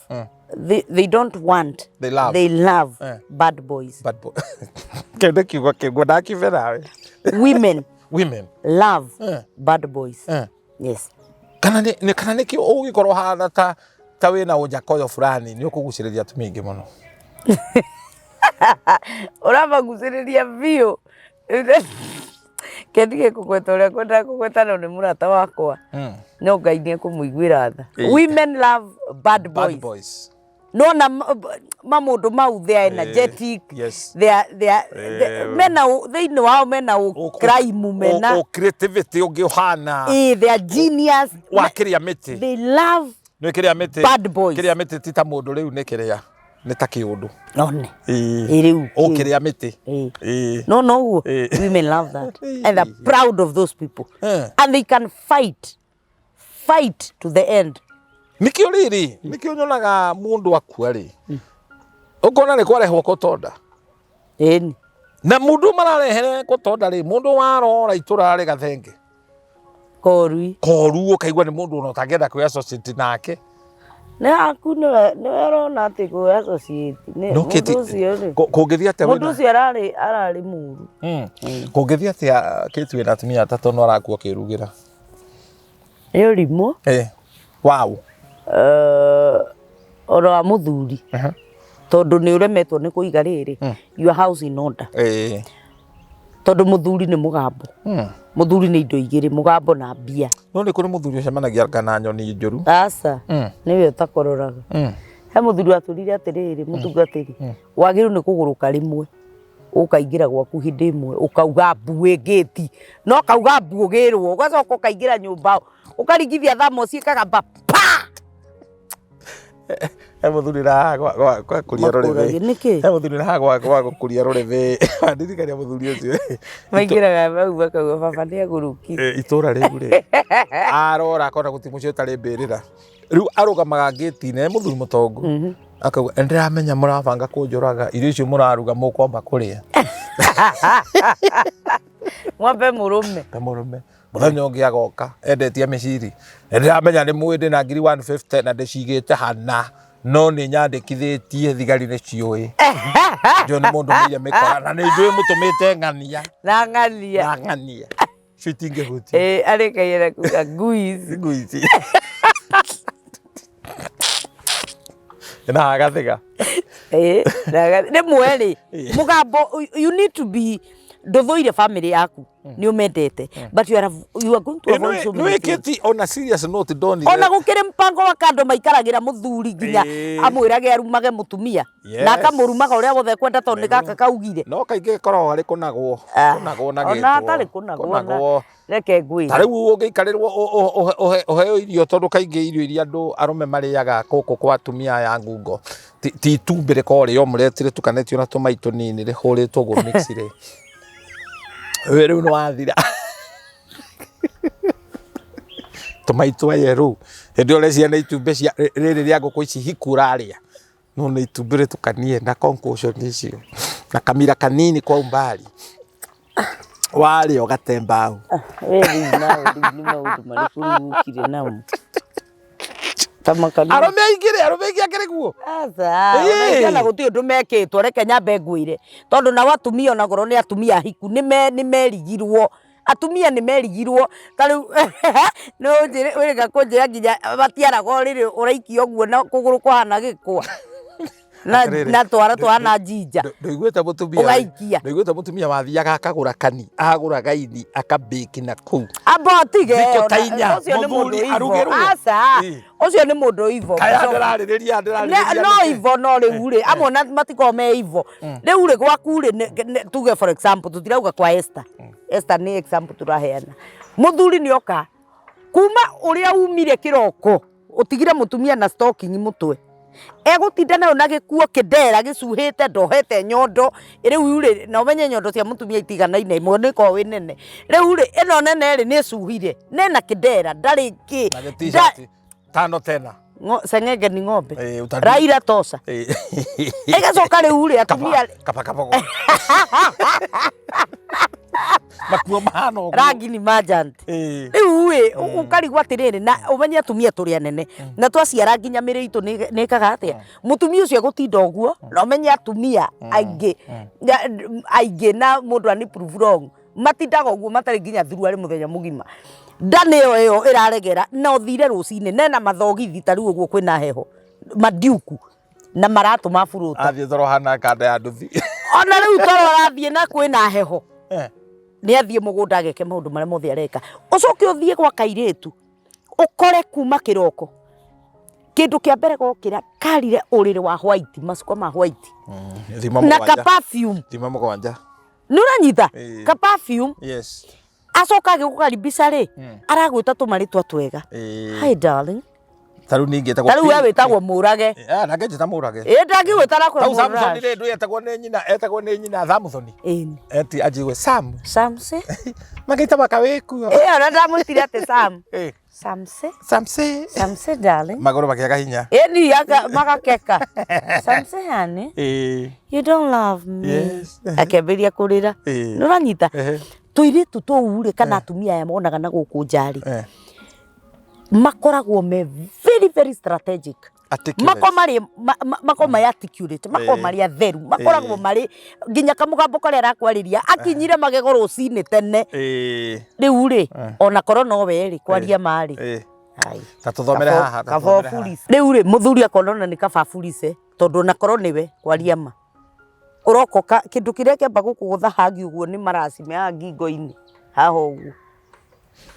they don't want They love. they love bad boys. Bad boy. Kĩu nĩ kiugo kĩngĩ ndakiuge nawe. Women Women love bad boys. Yes. Kana nĩ kana nĩkĩo ũngĩkorwo hana ta ta wĩna ũnjakoyo fulani nĩ ũkũgucĩrĩria atumia aingĩ mũno. Ũramagucĩrĩria biũ. Kendige kũgweta ũrĩa ngwendaga kũgweta no nĩ mũrata wakwa. No Ngai nĩ ekũmũiguĩra tha. Women love bad boys. Bad boys. No na mamũndũ mau they are energetic. Yes. They are, they are, they, mena thĩinĩ wao mena crime mena O creativity ũngĩ ũhana. Eh, they are genius. Wa kĩrĩa mĩtĩ. They love Nĩ kĩrĩa mĩtĩ. bad boys. Kĩrĩa mĩtĩ ti ta mũndũ rĩu nĩ kĩrĩa. Nĩ ta kĩũndũ. One. Ĩĩ. Ĩ rĩu. Ũkĩrĩa mĩtĩ. Ĩĩ. Ĩĩ. No no ũguo. Ĩĩ. Women love that. And they're proud of those people. And they can fight. Fight to the end. Nĩkĩo rĩrĩ, nĩkĩo nyonaga mũndũ akua rĩ, ũkona nĩ kwarehwo kotonda. Ĩni. Na mũndũ mararehere kotonda rĩ, mũndũ warora itũra rĩ gathenge. Korui. Koru ũkaigua nĩ mũndũ ona ũtangĩenda kwĩ associate nake. Nĩ haku nĩwe nĩwe ũrona atĩ kwĩ associate. Nĩ No kĩti mũndũ ũcio rĩ. kũngĩthiĩ atĩa Mũndũ wĩna ũcio ararĩ ararĩ mũru. Kũngĩthiĩ atĩa Kate wĩna atumia atatũ no arakua ũkĩrugĩra? Nĩ ũrimũ. Wow. Oro wa mũthuri. Tondũ nĩ ũremetwo nĩ kũiga rĩrĩ your house in order. Tondũ mũthuri nĩ mũgambo. Mũthuri nĩ indo igĩrĩ, mũgambo na mbia. No nĩ kũrĩ mũthuri ũcemanagia anga na nyoni njũru. Aca, nĩwe ũtakororaga. He mũthuri watwĩrire atĩrĩrĩ, mũtungatĩri, wagĩrĩirwo nĩ kũgũrũka rĩmwe, ũkaingĩra gwaku hĩndĩ ĩmwe, ũkauga mbu ngĩti, no ũkauga mbu ũgĩrwo, ũgacoka ũkaingĩra nyũmba, ũkaringithia thamoci ĩkagamba pa! He mũthuri na gwa gwa kũria rũrĩmĩ. Makũragia nĩkĩ? He mũthuri na gwa gwa gũkũria rũrĩmĩ. Wandirikania mũthuri ũcio. Maingĩraga hau makauga baba nĩ agũrũkire. Itũra rĩu rĩ. Arora akona gũtirĩ mũciĩ ũtarĩ mbĩrĩra. Rĩu arũgamaga ngĩti-inĩ, mũthuri mũtongu. Akauga, nĩ ndĩramenya mũrabanga kũnjũraga, irio icio mũraruga mũkwamba kũrĩa. Mwambe mũrũme. Ta mũrũme. Mũthenya ũngĩ agoka endetie mĩciri. Nĩ ndĩramenya nĩ mũĩ ndĩna ngiri 150 na ndĩcigĩte hana. No nĩ nyandĩkithĩtie thigari nĩ ciũĩ. Njũĩ nĩ mũndũ mũire mĩkora na nĩ njũĩ mũtũmĩte ng'ania. Na ng'ania. Na ng'ania. Cio itingĩhutia. Ĩĩ arĩkagia na kuga ngui ici. Ngui ici. Na agathiga. Ĩĩ, rĩmwe rĩ mũgambo, you need to be, ndũthũire family yaku, nĩ ũmendete, but you are going to avoid so many things. Nĩwĩkĩti ona serious note ndonire. Ona gũkĩrĩ mpango wa kando maikaragĩra mũthuri nginya amwĩrage arumage mũtumia na akamũrumaga ũrĩa wothe ekwenda tondũ nĩ gaka kaugire. No kaingĩ gĩkoragwo arĩ kũnagwo. Ah, Kũnagwo na ona gĩtwo. hatarĩ kũnagwo, ona- Kũnagwo. Reke ngwĩre. Ta rĩu ũngĩikarĩrwo ũheo irio tondũ kaingĩ irio iria andũ arũme marĩaga gũkũ kwa atumia aya ngungo ti itumbĩ rĩkoragwo rĩ omelette rĩtukanĩtio na tũmai tũnini rĩhũrĩtwo ũguo mix rĩ. We rĩu nĩ wathira. Tũmai twa yerũ. Hĩndĩ ĩyo ũreciria nĩ itumbĩ cia rĩrĩ rĩa ngũkũ ici hiku ũrarĩa. No nĩ itumbĩ rĩtukanie na concoction icio na kamira kanini kwa umbali. Warĩa ũgate mbaũ. We rĩu nawe rĩu nĩ maũndũ marĩkũ rĩu ũkire namo? Ta makanitha. Arũme aingĩ rĩ, arũme aingĩ akĩrĩ guo. Aca, Ĩĩ. ona ona gũtirĩ ũndũ mekĩtwo, reke nyambe ngwĩre. Tondũ nao atumia ona korwo nĩ atumia ahiku nĩ merigirwo. Atumia nĩ merigirwo, ta rĩu nĩ ũnjĩre wĩrĩga kũnjĩra nginya matiaraga ũrĩrĩ ũraikia ũguo na kũgũrũ kũhana gĩkwa. Na Atĩrĩrĩ, na twara tũhana njinja. Ndũiguĩte mũtumia Ũgaikia. Ndũiguĩte mũtumia wathiaga akagũra kani, agũra gaini akabĩki na kũu. Amba ũtige Thikũ ta inya, ũcio nĩ mũndũ mũthuri ivo. arugĩrwo. Aca, Ĩ. ũcio nĩ mũndũ ivo. Kaya ndĩrarĩrĩria ndĩrarĩrĩria No nĩkĩ? ivo no rĩu rĩ, amwe ona matikoragwo me ivo. Rĩu rĩ gwaku rĩ, tuge for example, tũtirauga kwa Esther. Esther nĩ example tũraheana. Mũthuri nĩ oka, kuma ũrĩa umire kĩroko, ũtigire mũtumia na stocking mũtwe. Egũtinda nayo na gĩkuo kĩndera gĩcuhĩte ndohete nyondo. Rĩu rĩ, na ũmenye nyondo cia mũtumia itiganaine, ĩmwe nĩ ĩkoragwo ĩ nene. Rĩu rĩ, ĩno nene rĩ, nĩ ĩcuhire, na ĩna kĩndera, ndarĩ kĩ. Na gĩ t-shirt tano tena. Seng'enge ni ng'ombe. Eh, utani- Raila tosha. Eh. Ĩgacoka rĩu rĩ, atumia Kaba kaba kaba. Makuo mahana ũguo. Rangi ni majant. Eh. Rĩu ĩ, ũkarigwo atĩrĩrĩ, na ũmenye atumia tũrĩ anene na twaciara nginya mĩrĩ itũ nĩ ĩkaga atĩa, mũtumia ũcio egũtinda ũguo, na ũmenye atumia aingĩ aingĩ na mũndũ ani prove wrong, matindaga ũguo matarĩ nginya thuruarĩ mũthenya mũgima. Nda nĩyo ĩyo ĩraregera na ũthire rũcinĩ nena mathogithi ta rĩu ũguo kwĩna heho mandiuku na maratũ ma buruta. Athiĩ toro hana kanda ya nduthi. Ona rĩu toro arathiĩ na kwĩna heho. Eh. Nĩ athiĩ mũgũnda ageke maũndũ marĩa mothe areka. Ũcoke ũthiĩ gwa kairĩtu ũkore kuma kĩroko kĩndũ kĩa mbere gokĩra karire ũrĩrĩ wa white, macuka ma white. Thima Na mũgwanja. ka perfume. Thima mũgwanja. Nĩ ũranyita? Ĩĩ. Ka perfume. Yes. Acoka agĩgũkaribisha rĩ, aragwĩta tũmarĩtwa twega. Ĩĩ. Hi darling. Ta rĩu ningĩ Ta rĩu we wĩtagwo Mũrage. Eh, na ngĩnjĩta Mũrage. Ĩĩ ndangĩgwĩta na kwĩra Tau Samson Mũrage. rĩ, ndũĩ etagwo nĩ nyina, etagwo nĩ nyina Samson. Ĩni. Eti anjigwe Sam. Samson. Magĩta makawĩkuo. Ĩĩ ona ndamwĩtire atĩ Sam. Eh. Samson. Samson. Samson darling. Magũrũ makĩaga hinya. Ĩni magakeka. Samson honey. Ĩĩ. You don't love me. Yes. Akĩambĩrĩria kũrĩra. Ĩĩ. Nĩ ũranyita? Ehe. Tũirĩtu tũu rĩ, kana atumia aya monaga na gũkũ nja rĩ, Eh. makoragwo me very very strategic. Articulate. Mako marĩ mako marĩ articulate, mako Ĩĩ. marĩ atheru, makoragwo Ĩĩ. marĩ nginya kamũgambo karĩa arakwarĩria akinyire magego rũcinĩ tene. Ĩĩ. Rĩu rĩ, ona korwo no we rĩ, kwaria ma rĩ. Ĩĩ. Ai. Ta tũthomere haha, ta Kaba tũthomere haha. ũburice. Rĩu rĩ, mũthuri akona ona nĩ kaba aburice, tondũ ona korwo nĩwe kwaria ma. Ũrokoka kĩndũ kĩrĩa kĩamba gũkũgũtha hagi ũguo nĩ maraci me haha ngingo-inĩ haha ũguo.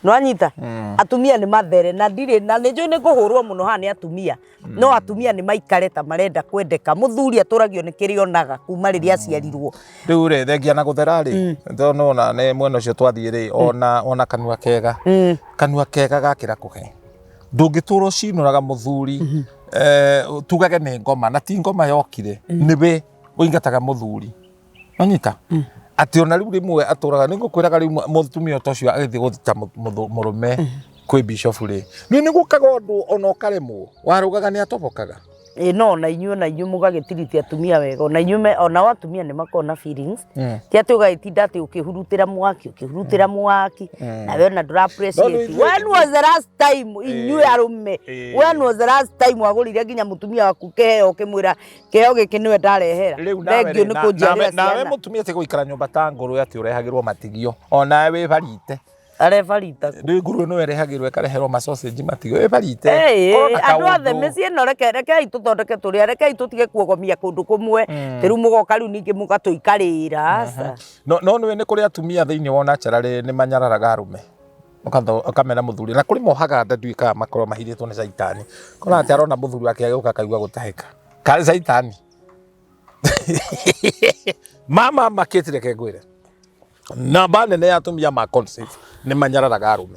Nĩwanyita? Atumia nĩ mathere na ndirĩ na nĩ njũĩ nĩ ngũhũrwo mũno haha nĩ atumia. No atumia nĩ maikare ta marenda kwendeka. Mũthuri atũragio nĩ kĩrĩa onaga kuma rĩrĩa aciarirwo. Rĩu rĩ, thengia na gũthera rĩ, tondũ nĩwona nĩ mwena ũcio twathiĩ rĩ, ona kanua kega. Kanua kega gakĩra kũhe. Ndũngĩtũra ũcinũraga mũthuri, tugage nĩ ngoma, na ti ngoma yokire, nĩwe ũingataga mũthuri. Wanyita? Atĩ ona rĩu rĩmwe atũraga, nĩ ngũkwĩraga rĩu mũtumia ta ũcio agĩthiĩ gũthita mũrũme kwĩ bishop rĩ, nĩ nĩ gũkaga ũndũ ona ũkaremwo, warũgaga nĩ atobokaga. Ĩ no na inyuĩ ona inyuĩ mũgagĩtiriti atumia wega, ona inyuĩ onao atumia nĩ makoragwo na feelings. Ti atĩ ũgagĩtinda atĩ ũkĩhurutĩra mwaki ũkĩhurutĩra mwaki nawe ona ndũra appreciate. No, no, When was the last time inyuĩ arũme, when was the last time wagũrire nginya mũtumia waku kĩheo ũkĩmwĩra kĩheo gĩkĩ nĩwe ndarehera? Rĩu nawe Thengiũ rĩ, nĩ kũnjiarĩra nawe ciana. mũtumia ti gũikara nyũmba ta ngũrwe atĩ ũrehagĩrwo matigio, onawe wĩ barite. Arebarita kũ? Rĩu ngũrwe no ĩrehagĩrwo ĩkareherwo ma sausage matigio, wĩ barite. Ĩĩ, Korwo na andũ othe kaũndũ. mĩciĩ ĩno reke rekei tũthondeke tũrĩa, rekei tũtige kuogomia kũndũ kũmwe. Rĩu mũgoka rĩu ningĩ mũgatũikarĩra, aca. No no nĩũĩ nĩ kũrĩ atumia thĩinĩ wa naturally nĩ manyararaga arũme. Ũkamena mũthuri na kũrĩ mohaga nda ndiũĩ kana makorwo mahithĩtwo nĩ caitani. Kora atĩ arona mũthuri wake agĩũka akaigua gũtahĩka. Karĩ caitani. Mama makĩti reke ngwĩre. Namba nene ya atumia ma conceive nĩ manyararaga arũme.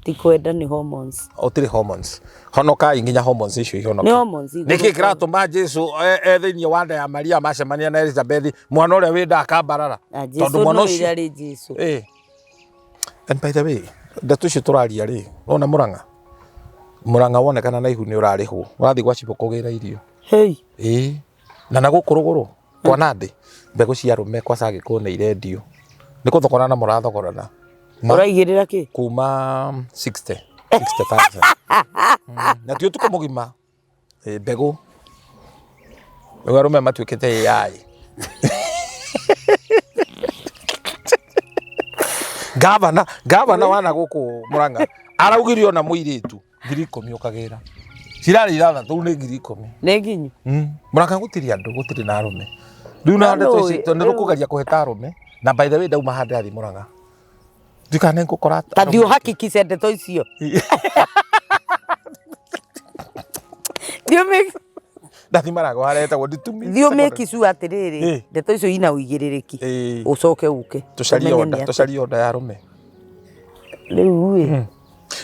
Ti kwenda, nĩ hormones. Ũtirĩ hormones. Honokai nginya hormones icio ihonoke. Nĩ hormones igũrũ. Nĩkĩ kĩratũma Jesu e thĩinĩ wa nda ya Maria macemania na Elizabeth mwana ũrĩa wĩ nda akambarara? Na Jesu mwana no ũcio ĩrĩa rĩ Jesu. And by the way, ndeto icio tũraria rĩ, wona Mũrang'a? Mũrang'a wonekana na ihu nĩ ũrarĩhwo. Ũrathiĩ gwa cibũ kũgĩra irio. Hey. Ĩĩ. Na na gũkũ rũgũrũ kwa Nandi, mbegũ cia arũme kwa Sagĩkũ nĩ irendio. Nĩ kũthogorana mũrathogorana. Ũraigĩrĩra kĩ? Kuma 60, 60,000. Na ti ũtukũ mũgima. Ĩĩ, mbegũ. Rĩu arũme matuĩkĩte AI. Gavana, gavana wa na gũkũ Murang'a araugire ona mũirĩtu 10,000 ũkagĩra. Cirarĩ 6 nĩ 10,000. Nĩ nginyu. Murang'a gũtirĩ andũ, gũtirĩ na arũme. Rĩu na No, ndeto no, ici tondũ rĩu- nĩtũkũgeria kũhĩta arũme. Na by the way ndauma haha ndĩrathiĩ Murang'a. Ndikana nĩ ngũkora Ta thiĩ ũhakikice ndeto icio. Thiĩ Ndathi Maragwa harĩa hetagwo Nditumi. Thiĩ ũmake sure atĩrĩrĩ, ndeto icio ina ũigĩrĩrĩki. Ũcoke ũke. Tũcarie Ũmenye order, nĩ atĩa. tũcarie order ya arũme. Rĩu ĩ.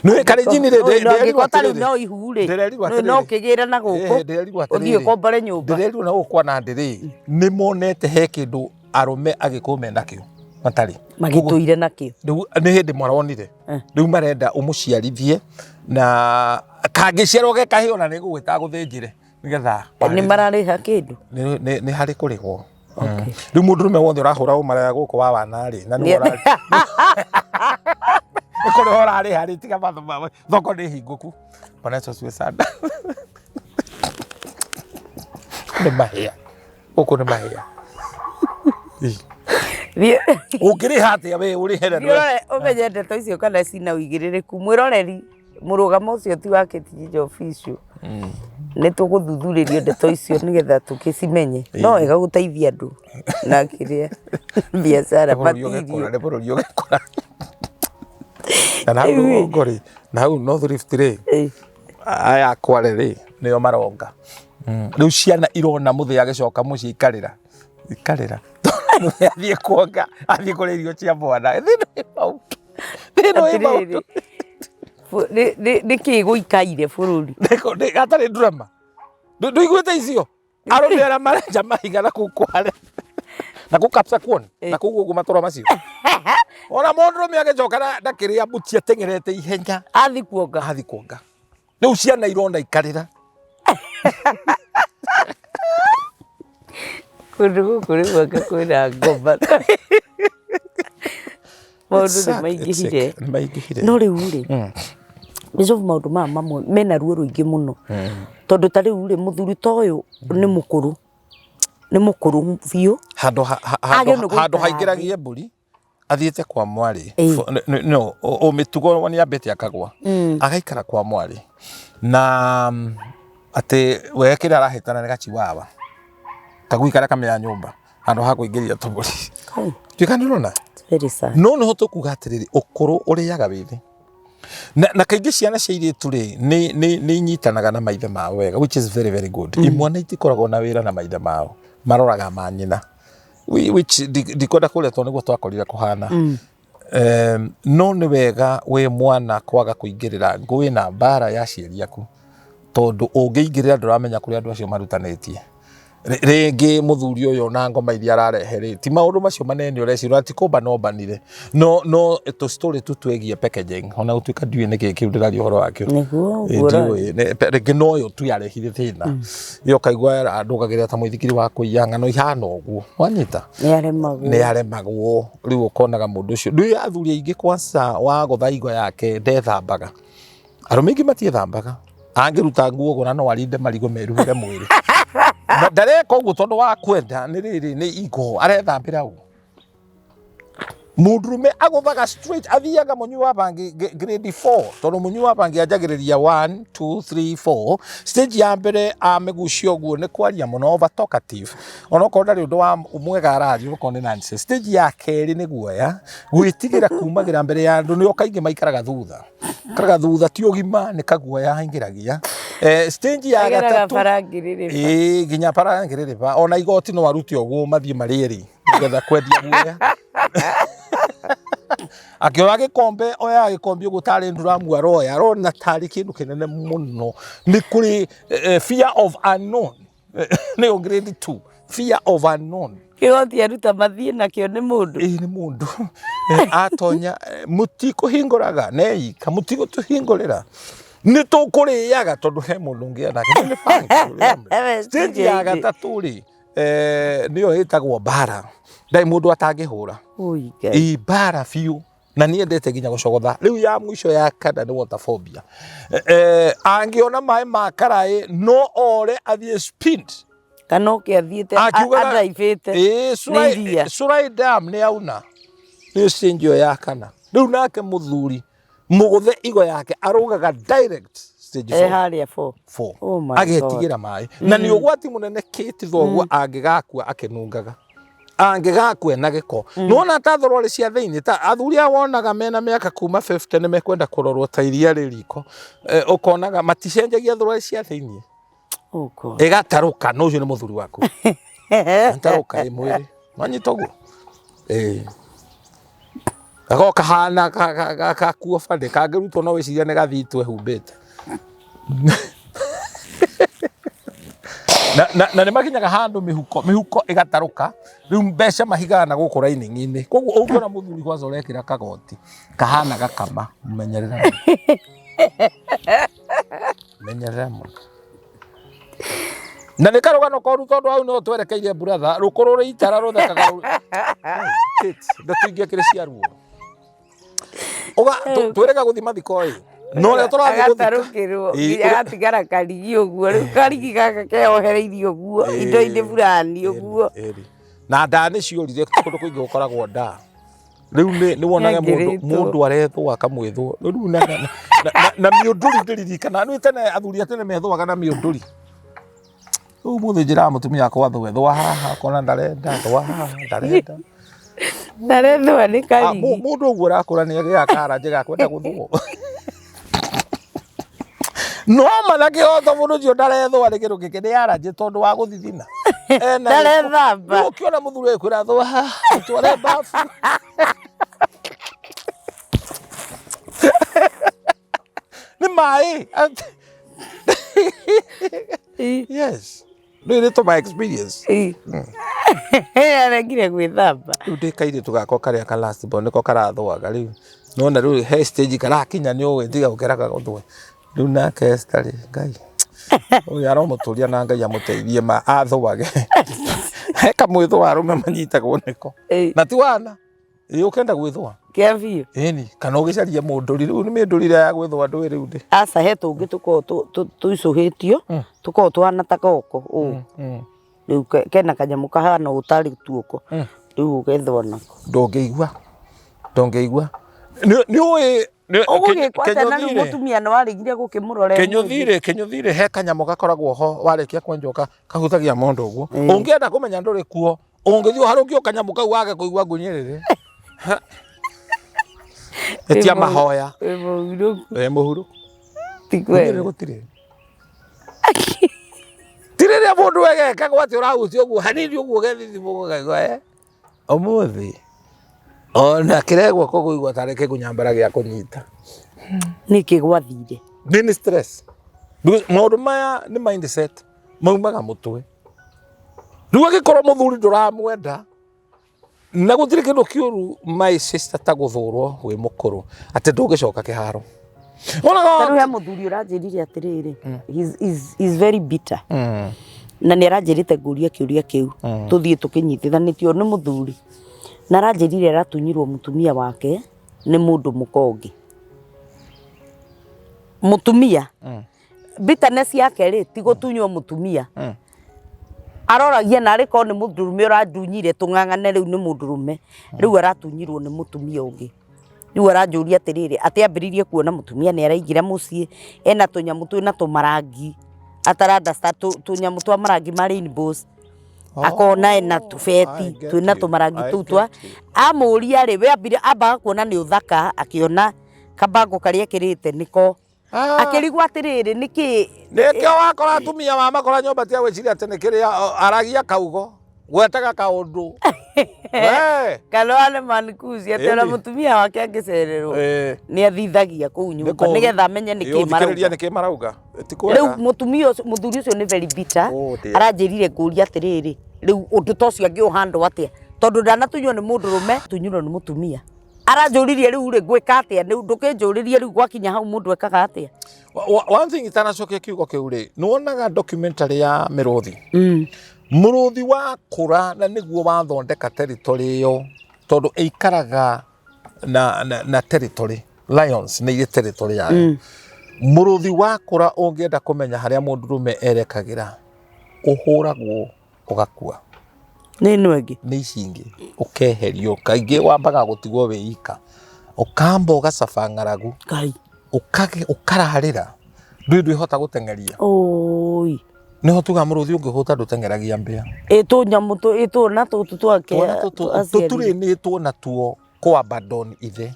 Nĩ Karenjini rĩ, No, ndĩrerirwo angĩkorwo ta rĩu atĩrĩrĩ. no ihu rĩ, Ndĩrerirwo no atĩrĩrĩ. ũkĩgĩre na gũkũ, Ndĩrerirwo ũthiĩ atĩrĩrĩ. ũkombore nyũmba. Ndĩrerirwo na gũkũ kwa Nandi rĩ, nĩ monete he kĩndũ arũme agĩkũyũ menakĩo matarĩ. Magĩtũire nakĩo. Rĩu nĩ hĩndĩ maronire. Rĩu marenda ũmũciarithie na kangĩciarwo ge kahĩĩ ona nĩ ngũgwĩta gũthĩnjĩre nĩgetha Nĩ mararĩha kĩndũ? Nĩ harĩ kũrĩhwo. Rĩu mũndũrũme wothe ũrahũra ũmaraya gũkũ wa wana rĩ, na nĩwe nĩ kũrĩha ũrarĩha rĩ, tiga matho thoko nĩ hingũku. Bwana Yesu asifiwe sana. Nĩ mahĩa. Gũkũ nĩ mahĩa. Ũngĩrĩha atĩa we ũrĩhe na nĩwe? Ũmenye ndeto icio kana cina ũigĩrĩrĩku. Mwĩroreri, mũrũgamo ũcio ti wa Kĩtinjo official. Nĩ tũgũthuthurĩrio ndeto icio nĩgetha tũgĩcimenye. No wega gũteithia andũ na kĩrĩa biacara bũrũri nĩ bũrũri ũgĩkũra. Na hau rũgongo rĩ, na hau North Rift rĩ, aya Kwale rĩ, nĩo maronga. Rĩu ciana irona mũthee agĩcoka mũciĩ ikarĩra, ikarĩra. Mũthee athiĩ kuonga, athiĩ kũrĩa irio cia mwana. Thĩna wĩ hau. Thĩna wĩ maũndũ. Nĩ kĩ gũikaire bũrũri? Hatarĩ drama. Ndũiguĩte icio? Arũme arĩa marenja mahiga na kũu Kwale. Na kũu Kapsakwon, na kũu ũguo matũra macio. Ona mũndũrũme agĩcoka ndakĩrĩa mbuti ateng'erete ihenya. Athi kuonga. Athi kuonga. Rĩu ciana irona ikarĩra. Kũndũ gũkũ rĩu anga kwĩna ngoma. Maũndũ nĩ maingĩhire. Nĩ maingĩhire. No rĩu rĩ, Bishop maũndũ maya mamwe mena ruo rũingĩ mũno. Tondũ ta rĩu rĩ, mũthuri ta ũyũ nĩ mũkũrũ. Nĩ mũkũrũ biũ. Handũ handũ haingĩragie mbũri athiĩte kwa mwarĩ. No, o mĩtugo nĩ ambĩte akagwa. Agaikara kwa mwarĩ. Na atĩ we kĩrĩa arahĩtana nĩ gachiwawa. Kagui karĩa kamenya nyũmba handũ ha kũingĩria tũmbũri. Tuĩka nĩ ũrona? No nĩho tũkuga atĩrĩrĩ, ũkũrũ ũrĩaga wĩthĩ. Na kaingĩ ciana cia airĩtu rĩ, nĩ inyitanaga na maithe mao wega, which is very very good. Imwana itikoragwo na wĩra na maithe mao, maroraga manyina. Which ndikwenda kũrĩa tondũ nĩguo twakorire kũhana. No nĩ wega wĩ mwana kwaga kũingĩrĩra ngũĩ na mbara ya aciari aku, tondũ ũngĩingĩrĩra ndũramenya kũrĩa andũ acio marutanĩtie. Rĩngĩ mũthuri ũyũ na ngoma iria ararehe rĩ, ti maũndũ macio manene ũreciria, ona ti kũmba no mbanire, no tũ story tu twĩgiĩ packaging, ona gũtuĩka ndiũĩ nĩkĩ kĩu ndĩraria ũhoro wakĩo. Nĩguo ũguo ũrona. Ndiũĩ rĩngĩ no yo tu yarehire thĩna. Ĩyo ũkaigua andũgagĩrĩra ta mũithikiri wa kũiya ng'ano ihana ũguo, wanyita? Nĩ aremagwo. Nĩ aremagwo. Rĩu ũkonaga mũndũ ũcio, rĩu athuri aingĩ kwanza wagũtha igo yake ndethambaga. Arũme aingĩ matiĩthambaga. Angĩruta nguo ũguo na no arinde marigũ meruhĩre mwĩrĩ. Na ndareka ũguo tondũ wa kwenda, nĩ rĩrĩ nĩ igo arethambĩra ũ. Mũndũrũme agũthaga straight, athiaga mũnyui wa bangi grade 4, tondũ mũnyui wa bangi anjagĩrĩria 1 2 3 4. Stage ya mbere amĩgucia ũguo nĩ kwaria mũno, over talkative, onokorwo ndarĩ ũndũ wa mwega araria, onokorwo nĩ nonsense. Stage ya kerĩ nĩ guoya, gwĩtigĩra kumagĩra mbere ya andũ, nĩo kaingĩ maikaraga thutha. Karaga thutha ti ũgima, nĩ kaguoya aingĩragia. Stage ya Ageraga gatatũ bara ngĩrĩrĩba. Ĩĩ, nginya bara ngĩrĩrĩba. Ona igoti no arute ũguo mathiĩ marĩ erĩ nĩgetha kwendia guoya. Akĩoya gĩkombe, oyaga gĩkombe ũguo tarĩ nduramu aroya, arona tarĩ kĩndũ kĩnene mũno. Nĩ kũrĩ fear of unknown. Nĩyo grade 2, fear of unknown. Kĩgoti aruta mathiĩ nakĩo nĩ mũndũ. Ĩĩ nĩ mũndũ. Atonya, mũtikũhingũraga neika, mũtigũtũhingũrĩra. Nĩ tũkũrĩaga tondũ he mũndũ ũngĩ nake. Nĩ bangi. Stage ya gatatũ rĩ, nĩyo ĩtagwo mbara. Ndarĩ mũndũ atangĩhũra. Ui Ngai. Ĩ mbara biũ. Na niendete nginya gũcogotha. Rĩu ya mũico ya kana nĩ water phobia. Angĩona maĩ ma karaĩ no ore athiĩ speed. Kana oke athiĩte Akiugaga- andraibĩte. Ĩĩ, Nĩ iria. Surai Dam nĩ yauna. Nĩ stage ĩyo ya kana. Rĩu nake mũthuri mũgũthe igo yake arũgaga direct stage E 4. harĩa 4. 4. Oh my Agetigĩra maĩ. Na nĩ ũgwati mũnene kĩti thoguo angĩgakua akĩnungaga. Angĩgakua na gĩko. Nĩwona ta thororĩ cia thĩinĩ, ta athuri aya wonaga mena mĩaka kuma 50 nĩ mekwenda kũrorwo ta iria rĩ riko. Ũkonaga maticenjagia thororĩ cia thĩinĩ. Oh God. Ĩgatarũka, no ũcio nĩ mũthuri waku. Ĩgatarũka ĩ mwĩrĩ. Wanyita ũguo? Ĩĩ. Gako kahana gakuo bandĩ, kangĩrutwo no wĩcirie nĩ gathitũ ehumbĩte. Na nĩ makinyaga handũ mĩhuko, mĩhuko ĩgatarũka, rĩu mbeca mahigaga na gũkũ raining-inĩ. Koguo ũngĩona mũthuri kwanza ũrekĩra kagoti kahana gakama, menyerera mũno. Menyerera mũno. Na nĩ karũgano koru tondũ hau no twerekeire buratha, rũkũ rũrĩ itara rũthekaga rũrĩ. Kate, ndeto ingĩakĩrĩ cia ruo. Uga twĩrĩga gũthiĩ mathiko ĩ. No ũrĩa tũrathiĩ gũthika. Agatarũkĩrwo Ĩ, nginya agatigara karigi ũguo, rĩu karigi gaka keyohereirie ũguo, indo-inĩ burani ũguo. Ĩri. Na nda nĩ ciorire, kũndũ kũingĩ gũkoragwo nda. Rĩu nĩ wonaga Nĩangĩrĩtwo. mũndũ arethwo akamwĩthwo. Rĩu na mĩũndũri ndĩririkana. Nĩ tene athuri a tene methwaga na mĩũndũri. Rĩu ũmũthĩ njĩraga mũtumia wakwa thwe, thwa haha, akona ndarenda, thwa haha, ndarenda. Ndarethwa nĩ karigi. Mũndũ ũguo ũrakũra nĩ agĩaga karanjĩ ga kwenda gũthwo. No ma na kĩhoto mũndũ ũcio ndarethwa nĩ kĩndũ kĩngĩ, nĩ aranjĩ tondũ wa gũthithina. Ena gĩko. Ndarethamba. Rĩu ũkĩona mũthuri agĩkwĩra thwa haha, tware babu. Nĩ maĩ. Yes. Rĩu nĩ my experience. Aregire gwĩthamba. Rĩu ndĩ kairĩtu gakwa karĩa ka last born nĩko karathũaga rĩu. Nona rĩu he stage karakinya nĩ ũĩ tiga gũkeraga gũthũa. Rĩu nake Esther rĩ, Ngai. Ũyũ aromũtũria na Ngai amũteithie ma athũage. He kamwĩthũa arũme manyitagwo nĩko. Na ti wana. Ĩ ũkenda gwĩthũa? Kĩa biũ. Ĩni, kana ũgĩcarie mũndũri, rĩu nĩ mĩndũri ĩrĩa ya gwĩthũa ndũĩ rĩu ndĩ. Aca he tũngĩ tũkoragwo tũicũhĩtio, tũkoragwo tũhana ta goko ũũ. Rĩu kena kanyamũ kahana ũũ tarĩ tuoko, rĩu ũgethũa nako. Ndũngĩigua, ndũngĩigua. Nĩ ũĩ Ũgũgĩkwo atĩa na rĩu mũtumia nĩ warĩgire gũkĩmũrora e mwĩthĩ? Kĩnyũthi-rĩ, kĩnyũthi-rĩ, he kanyamũ gakoragwo ho warĩkia kwenjwo kahutagia mondo ũguo. Ũngĩenda kũmenya ndũrĩ kuo, ũngĩthiĩ ũharũkie kanyamũ kau wage kũigua ngunyĩrĩrĩ. Etia mahoya. Wĩ mũhurũku. Wĩ mũhurũku. Ti kwega. Ngunyĩrĩrĩ gũtirĩ. Ti rĩrĩa mũndũ egekagwo atĩ ũrahutia ũguo hanini ũguo ũgethithimũka ũkaigua eh, ũmũthĩ ona kĩrĩa guoko kũigua tarĩ kĩgunyambara gĩa kũnyita. Nĩkĩ gwathire? Nĩ stress. Because maũndũ maya nĩ mindset maumaga mũtwe. Rĩu angĩkorwo mũthuri ndũramwenda na gũtirĩ kĩndũ kĩũru, my sister, ta gũthũrwo wĩ mũkũrũ atĩ ndũngĩcoka kĩharo. Onaga Tarĩu he mũthuri ũranjĩrire atĩrĩrĩ, he's very bitter na nĩ aranjĩrĩte ngũrie kĩũria kĩu tũthiĩ tũkĩnyitithanĩtio nĩ mũthuri, na aranjĩrire aratunyirwo mũtumia wake nĩ mũndũ mũka ũngĩ mũtumia. Bitterness yake rĩ, ti gũtunywo mũtumia, aroragia narĩ korwo nĩ mũndũrũme ũrandunyire tũng'ang'ane, rĩu nĩ mũndũrũme rĩu aratunyirwo nĩ mũtumia ũngĩ. Rĩu aranjũria atĩrĩrĩ, atĩ ambĩrĩirie kuona mũtumia nĩ araingĩra mũciĩ ena tũnyamũ twĩna tũmarangi atarandasta, tũnyamũ twa marangi ma rainbows, akona ena tũbeti twĩna tũmarangi tũu twa amũria rĩ, we ambire ambaga kuona nĩ ũthaka, akĩona kabango karĩa ekĩrĩte nĩko. Akĩrigwo atĩrĩrĩ, nĩkĩ? Nĩkĩo wakora atumia wa makora nyũmba tia gwĩciria atĩ nĩ kĩrĩa aragia kaugo gwetaga kaũndũ. We! Kana wane manikuzi atĩ ona mũtumia wake angĩcererwo nĩ athithagia kũu nyũmba nĩgetha amenye nĩkĩ ũthikĩrĩria marauga. Nĩkĩ marauga. Ti Rĩu kwega. Mũtumia ũcio, mũthuri ũcio nĩ very bitter. Oh dear. Aranjĩrire ngũria atĩrĩrĩ, rĩu ũndũ ta ũcio angĩũhandwo atĩa, tondũ ndanatunywo nĩ mũndũrũme, tunyirwo nĩ mũtumia. Aranjũririe rĩu rĩ, ngwĩka atĩa? Rĩu ndũkĩnjũrĩrie rĩu gwakinya hau mũndũ ekaga atĩa? One thing itanacokia kiugo kĩu rĩ, nĩ wonaga documentary ya mĩrũthi? Mũrũthi wakũra na nĩguo wathondeka territory ĩyo, tondũ ĩikaraga na territory, lions nĩ irĩ territory yayo. Mũrũthi wakũra, ũngĩenda kũmenya harĩa mũndũrũme erekagĩra, ũhũragwo ũgakua. Nĩ ĩno ĩngĩ. Nĩ ici ingĩ, ũkeherio. Kaingĩ wambaga gũtigwo wĩ ika, ũkamba ũgacaba ng'aragu. Ngai. Ũkararĩra, ndũĩ ndwĩhota gũteng'eria. Oi. Nĩho tugaga mũrũthi ũngĩhũta ndũteng'eragia mbĩa. Ĩ tũnyamũ ĩ tũna tũtũ twake. Twana tũtũ aciarire. Tũturĩnĩtwo natuo kũ abandon ithe.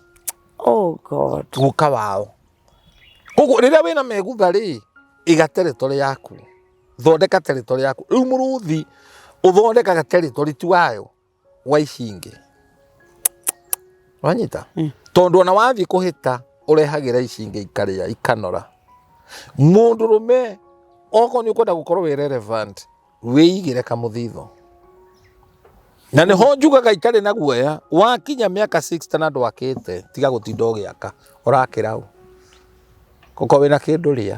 Oh God. Guka wao. Koguo rĩrĩa wĩna megutha rĩ, iga territory yaku, thondeka territory yaku. Rĩu mũrũthi ũthondekaga territory ti wayo, wa ici ingĩ, wanyita? Tondũ ona wathiĩ kũhĩta ũrehagĩra ici ingĩ ikarĩa ikanora. Mũndũrũme, okorwo nĩ ũkwenda gũkorwo wĩ relevant, wĩigĩre kamũthitho. Na nĩho njugaga itarĩ na guoya, wakinya mĩaka 60 na ndwakĩte, tiga gũtinda ũgĩaka. Ũrakĩra ũ? Okorwo wĩna kĩndũ, rĩa.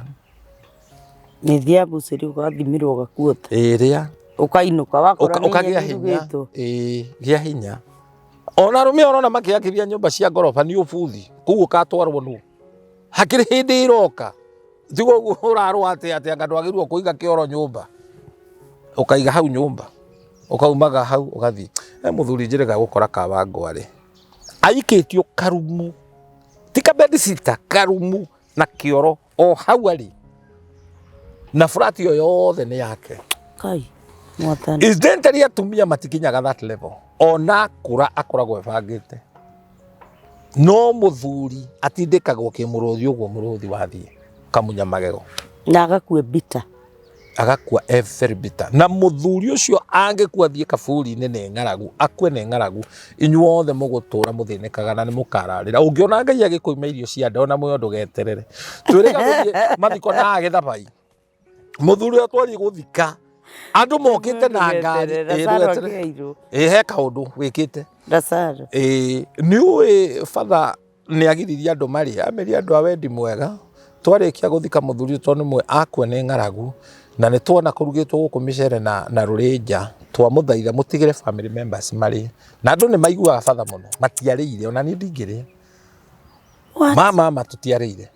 Nĩ bucĩrĩ ũgathimĩrwo ũgakuota. Ĩĩ, rĩa. Ũkainũka wakora nĩ ũkagĩa nyeni hinya. irugĩtwo. Ĩĩ, gĩa hinya. Ona arũme ũrona makĩakithia nyũmba cia ngoroba nĩ ũbuthi kũu ũgatwarwo nũ hakĩrĩ hĩndĩ ĩroka. Tiga ũguo ũrarũa atĩ anga ndwagĩrĩirwo kũiga kĩoro nyũmba, ũkaiga hau nyũmba, ũkaumaga hau ũgathiĩ. He mũthuri njĩrĩga gũkora Kawangware aikĩtio karumu, ti ka bedsitter, karumu na kĩoro o hau arĩ, na flat ĩyo yothe nĩ yake. Kai Mwathani. Incidentally, atumia matikinyaga that level. Ona akũra akoragwo ebangĩte, no mũthuri atindĩkagwo kĩmũrũthi ũguo, mũrũthi wathiĩ kamunya magego. Na agakua bitter. Agakua every bitter. Na mũthuri ũcio angĩkua thiĩ kaburi-inĩ nĩ ng'aragu, akue nĩ ng'aragu, inyuothe mũgũtũra mũthĩnĩkaga na nĩ mũkararĩra. Ũngĩona Ngai agĩkũima irio cia nda, ona muoyo ndũgeterere. Twĩrĩga gũthiĩ mathiko na Gĩthabai, mũthuri ũrĩa twathiĩ gũthika, andũ mokĩte na ngari. Ĩĩ, Lazaro ndũgeterere. akĩgairwo. Ĩĩ, he kaũndũ wĩkĩte. Lazaro. Ĩĩ, nĩ ũĩ batha nĩ agiririe andũ marĩe, amerie andũ a wendi mwega, twarĩkia gũthika mũthuri ũyũ, tondũ nĩ mwe akua nĩ ng'aragu na nĩ tuona kũrugĩtwo gũkũ mĩcere na rũrĩnja, twamũthaitha mũtigĩre family members marĩe. Na andũ nĩ maiguaga batha mũno matiarĩire, ona niĩ ndingĩrĩa. What? Mama tũtiarĩire.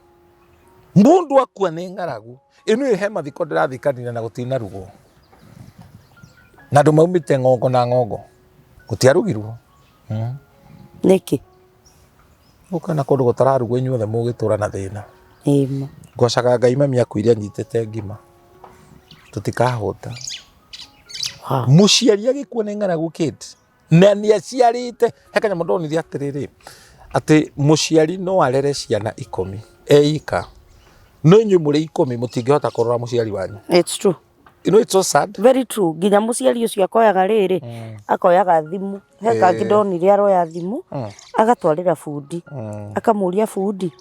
Mũndũ akua nĩ ng'aragu ĩno. He mathiko ndĩrathikanire na gũtinarugwo, na andũ maumĩte ng'ongo na ng'ongo, gũtiarugirwo. Nĩkĩ? Gũka na kũndũ gũtararugwo, inyuothe mũgĩtũra na thĩna. Ĩma. Ngocaga Ngai mami akuire anyitĩte ngima, tũtikahũta. Mũciari agĩkua nĩ ng'aragu, kid, na nĩ aciarĩte. He kanyamũ ndonire atĩrĩrĩ, atĩ mũciari no arere ciana 10 eika, no inyuĩ mũrĩ 10 mũtingĩhota kũrora mũciari wanyu. It's true. You know, it's so sad. Very true. Nginya mũciari ũcio akoyaga rĩrĩ, akoyaga thimũ. He kangĩ ndonire aroya thimũ agatwarĩra bundi, akamũria bundi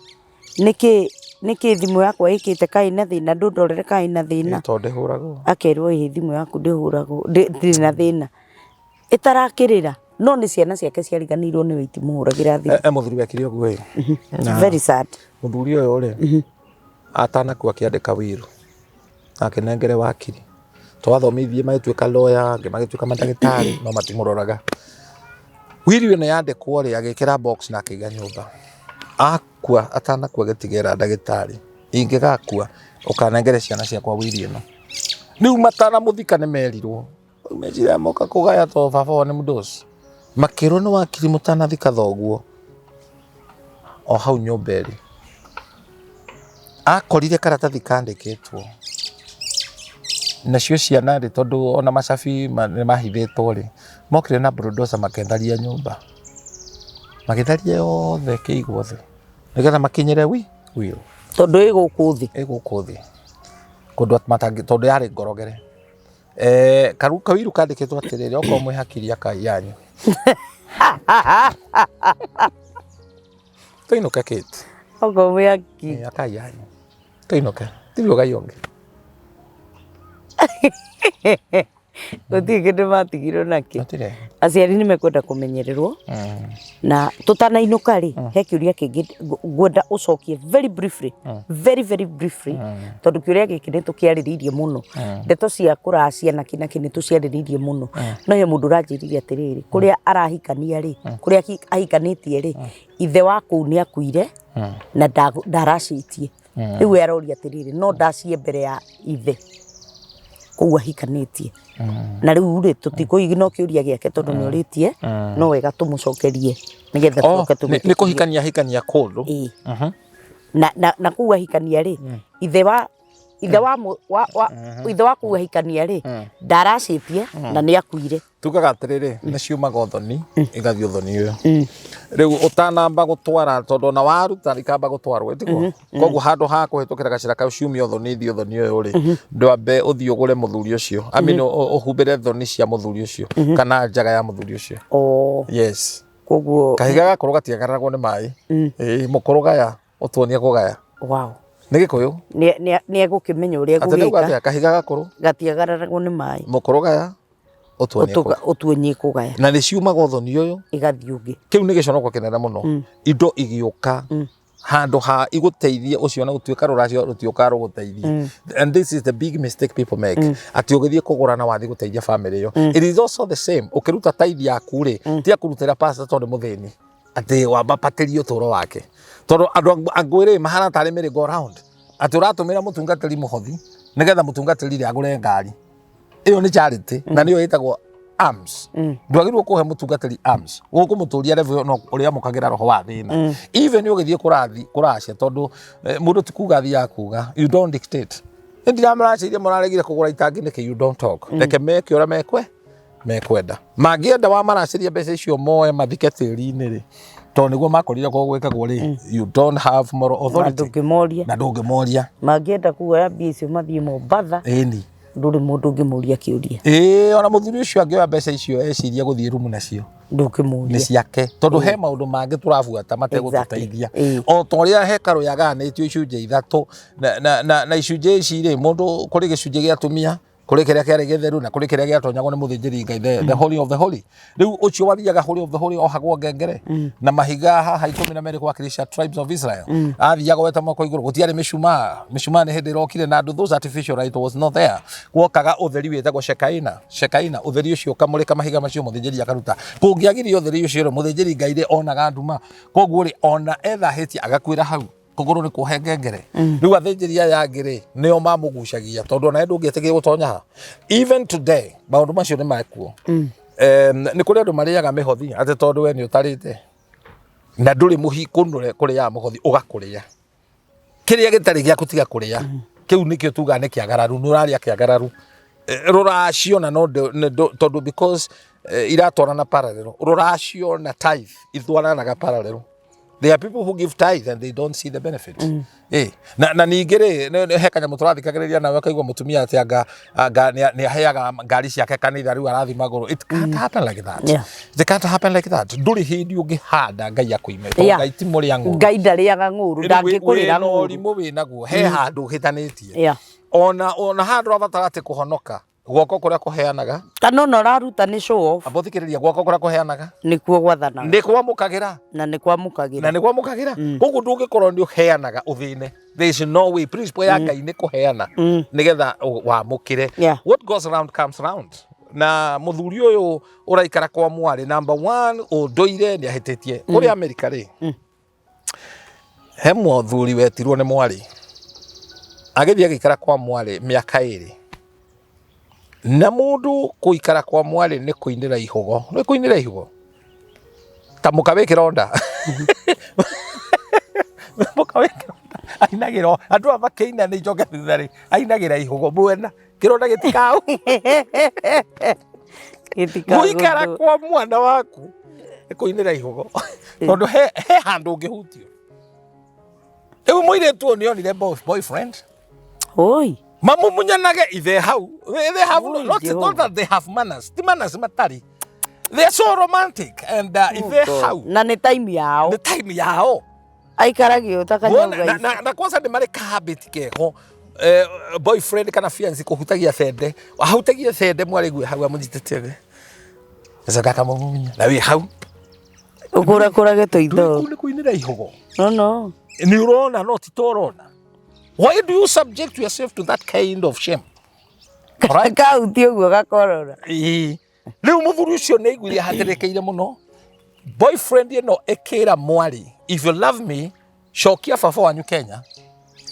nĩkĩ. Nĩkĩ thimũ yakwa ĩkĩte kaĩ na thĩna, ndũndorere kaĩ na thĩna. Tondũ ndĩhũragwo. Akerwo ĩĩ thimũ yaku ndĩhũragwo, ndĩrĩ na thĩna. Ĩtarakĩrĩra, no nĩ ciana ciake ciariganĩirwo nĩwe itimũhũragĩra thimũ. E mũthuri wekire ũguo ĩ. Very sad. Mũthuri ũyũ rĩ, atanakua akĩandĩka will, akĩnengere wakiri. Twathomithie magĩtuĩka lawyer, angĩ magĩtuĩka mandagĩtarĩ, no matimũroraga. Will ĩno yandĩkwo rĩ, agĩkĩra box na akĩiga nyũmba. Akua, atanakua agĩtigĩra ndagĩtarĩ, ingĩgakua ũkanengere ciana ciakwa will ĩno. Rĩu matanamũthika nĩ merirwo, rĩu meciria moka kũgaya tondũ baba wao nĩ mũndoci. Makĩrwo nĩ wakiri mũtanathika thoguo, o hau nyũmba ĩrĩ. Akorire karatathi kandĩkĩtwo, nacio ciana rĩ, tondũ ona macabi nĩ mahithĩtwo rĩ, mokire na bulldozer makĩtharia nyũmba. Magĩtharia yothe ĩkĩigwo thĩ, nĩgetha makinyĩre will. Tondũ ĩ gũkũ thĩ. Ĩ gũkũ thĩ, kũndũ matangĩ, tondũ yarĩ ngorogere. Kawiru kandĩkĩtwo atĩrĩrĩ, okorwo mwĩ hakiri akai yanyu. Tũinũke Kate. Okorwo mwĩ hakiri. Akai yanyu. Tũinũke. Tirĩ ũgai ũngĩ. Gũtirĩ kĩndũ matigirwo nakĩo. Gũtirĩ. Aciari nĩ mekwenda kũmenyererwo. Na tũtanainũka rĩ, he kĩũria kĩngĩ ngwenda ũcokie very briefly. Very very briefly. Tondũ kĩũria gĩkĩ nĩ tũkĩarĩrĩirie mũno. Ndeto cia kũracia na kĩ na kĩ nĩ tũciarĩrĩirie mũno. No he mũndũ ũranjĩrire atĩrĩrĩ, kũrĩa arahikania rĩ, kũrĩa ahikanĩtie rĩ, ithe wa kũu nĩ akuire na ndaracĩtie. Rĩu we aroria atĩrĩrĩ, no ndacie mbere ya ithe kũu ahikanĩtie. Na rĩu rĩ, tũtikũigi no kĩũria gĩake tondũ nĩ orĩtie, no wega tũmũcokerie nĩgetha tũcoke tũmwĩtĩkĩrie. Nĩ kũhikania ahikania kũndũ. Ĩĩ. Na kũu ahikania rĩ, ithe wa ithe wa wa wa ithe wa kũu ahikania rĩ, ndaracĩtie na nĩ akuire. Tugaga atĩrĩrĩ, nĩ ciumaga ũthoni igathiĩ ũthoni ũyũ. Rĩu ũtanamba gũtwara, tondũ ona waruta ikamba gũtwarwo, ĩtiguo? Koguo handũ ha kũhĩtũkĩra gacĩra kau ciumie ũthoni ithiĩ ũthoni ũyũ rĩ, ndwambe ũthiĩ ũgũre mũthuri ũcio. I mean, ũhumbĩre thoni cia mũthuri ũcio kana njaga ya mũthuri ũcio. Yes. Koguo kahiga gakorwo gatiagararagwo nĩ maĩ. Ĩĩ, mũkũrũ gaya ũtuonie kũgaya. Wow. Nĩ Gĩkũyũ. Nĩ egũkĩmenya ũrĩa Atĩ nĩuga egũgĩka. Atĩa? Kahiga gakũrũ gatiagararagwo nĩ maĩ. Mũkũrũ gaya ũtuonie kũgaya. Ũtuonie kũgaya. Na nĩ ciumaga ũthoni ũyũ igathiĩ ũngĩ. Kĩu nĩ gĩconoko kĩnene mũno. Indo igĩũka handũ ha igũteithie ũcio na gũtuĩka rũracio rũtiũkaga rũgũteithie. And this is the big mistake people make. Atĩ ũgĩthiĩ kũgũra na wathiĩ gũteithia family ĩyo. It is also the same. Ũkĩruta tithe yaku rĩ, tiga kũrutĩra pastor tondũ nĩ mũthĩni. Atĩ wamba patĩrie ũtũũro wake. Tondũ andũ angĩ rĩ mahana tarĩ merry go round. Atĩ ũratũmĩra mũtungatĩri mũhothi nĩgetha mũtungatĩri rĩ agũre ngari. Ĩyo nĩ charity na nĩyo ĩtagwo alms. Ndwagĩrĩirwo kũhe mũtungatĩri alms. Ũkũmũtũria level no ũrĩa amũkagĩra roho wa thĩna. Even ũgĩthiĩ kũrathi kũracia tondũ mũndũ ti kuga athiaga kuga. You don't dictate. Nĩ ndiramũracĩirie mũraregire kũgũra itangi nĩkĩ? You don't talk. Reke meke ũrĩa mekwe mekwenda. Mangĩenda wamaracĩria mbeca icio moe mathike tĩri-inĩ rĩ, tondũ nĩguo makorire ko gwĩkagwo rĩ, you don't have moral Na authority. ndũngĩmoria. Na ndũngĩmoria. Mangĩenda kuoya mbia icio mathiĩ Mombatha, Ĩni. ndũrĩ mũndũ ũngĩmũria kĩũria. Ĩĩ, ona mũthuri ũcio angĩoya mbeca icio eciria gũthiĩ rumu nacio, ndũngĩmũria. Nĩ ciake, tondũ he maũndũ mangĩ tũrabuata mategũtũteithia. O ta ũrĩa hekarũ yagayanĩtio icunjĩ ithatũ, na icunjĩ ici rĩ, mũndũ kũrĩ gĩcunjĩ gĩa atumia, kũrĩ kĩrĩa kĩarĩ gĩtheru na kũrĩ kĩrĩa gĩatonyagwo nĩ mũthĩnjĩri Ngai, the holy of the holy. Rĩu ũcio wathiaga holy of the holy ohagwo ngengere na mahiga haha 12 kuwakilisha tribes of Israel. Athiaga weta moko igũrũ, gũtiarĩ mĩcumaa. Mĩcumaa nĩ hĩndĩ ĩrokire na andũ, those artificial light was not there. Gwokaga ũtheri wĩtagwo Shekaina. Shekaina, ũtheri ũcio ũkamũrĩka mahiga macio, mũthĩnjĩri akaruta. Kũngĩagire ũtheri ũcio rĩ, mũthĩnjĩri Ngai rĩ onaga nduma. Koguo rĩ, ona ethahĩtie agakuĩra hau. Kũgũrũ nĩ kuohe ngengere. Rĩu athĩnjĩri aya angĩ rĩ, nĩo mamũgucagia tondũ onawe ndũngĩetĩkĩria gũtonya ha. Even today maũndũ macio nĩ mekuo. Nĩ kũrĩ andũ marĩaga mĩhothi atĩ tondũ we nĩ ũtarĩte na ndũrĩ mũhikũnũre kũrĩaga mũhothi ũgakũrĩa kĩrĩa gĩtarĩ gĩaku tiga kũrĩa. Kĩu nĩkĩo tugaga nĩ kĩagararu, nĩ ũrarĩa kĩagararu. Rũracio na no tondũ because iratwarana parallel. Rũracio na tithe itwaranaga parallel. There are people who give tithe and they don't see the benefit. Eh, na ningĩ rĩ, he kanyamũ tũrathikagĩrĩria nawe ũkaigua mũtumia atĩ anga nĩ aheaga ngari ciake kanitha rĩu arathiĩ magũrũ. It can't happen like that. It can't happen like that. Ndũrĩ hĩndĩ ũngĩhanda Ngai akũime. Tondũ Ngai ti mũrĩa ng'ũũrũ. Ngai ndarĩaga ng'ũũrũ, ndangĩkũrĩra Wĩna ng'ũũrũ. ũrimũ wĩnaguo, he handũ ũhĩtanĩtie. Ona handũ ũrabatara atĩ kũhonoka, guoko kũrĩa kũheanaga. Kana ona ũraruta nĩ show off. Amba ũthikĩrĩria, guoko kũrĩa kũheanaga nĩkuo gwathanaga. Nĩ kwamũkagĩra. Na nĩ kwamũkagĩra. Na nĩ kwamũkagĩra. Koguo ndũngĩkorwo nĩ ũheanaga ũthĩne. There is no way. Principle ya Ngai nĩ kũheana nĩgetha wamũkĩre. What goes around comes round. Na mũthuri ũyũ ũraikara kwa mwarĩ, number one, ũndũire nĩ ahĩtĩtie. Kũrĩa Amerika rĩ, he mũthuri wetirwo nĩ mwarĩ, agĩthiĩ agĩikara kwa mwarĩ mĩaka 2. Na mũndũ kũikara kwa mwarĩ nĩ kũinĩra ihũgo, nĩ kũinĩra ihũgo ta mũka wĩ kĩronda, mũka wĩ kĩronda ainagĩra andũ aya makĩina nĩ njoke thutha rĩ, ainagĩra ihũgo mwena kĩronda gĩtikau gũikara kwa mwana waku nĩ kũinĩra ihũgo, tondũ he handũ ũngĩhutio. Rĩu mũirĩtu ũyũ nĩ onire boyfriend. Oi. Mamumunyanage ithe hau. They have no, not, not that they have manners. Ti manners matari. They are so romantic and ithe hau. Na nĩ time yao. Nĩ time yao. Aikaragio ta kanyau gaici. Na kwanza nĩ marĩ ka habit keho. Boyfriend kana fiancé kũhutagia bende. Ahutagia bende mwarĩ guo hau amũnyitĩte ũguo. Gacoka akamũmumunya. Na wĩ hau. Ũkũrakũrage tũitho. Kũu nĩ kũinĩra ihũgo. No no. Nĩ ũrona no ti to ũrona. Why do you subject yourself to that kind of shame? Alright? Kahutia ũguo gakorora. Ĩĩ. Rĩu mũthuri ũcio nĩ aiguire ahatĩrĩkĩire mũno. Boyfriend ĩno ĩkĩra mwarĩ, if you love me, cokia baba wanyu Kenya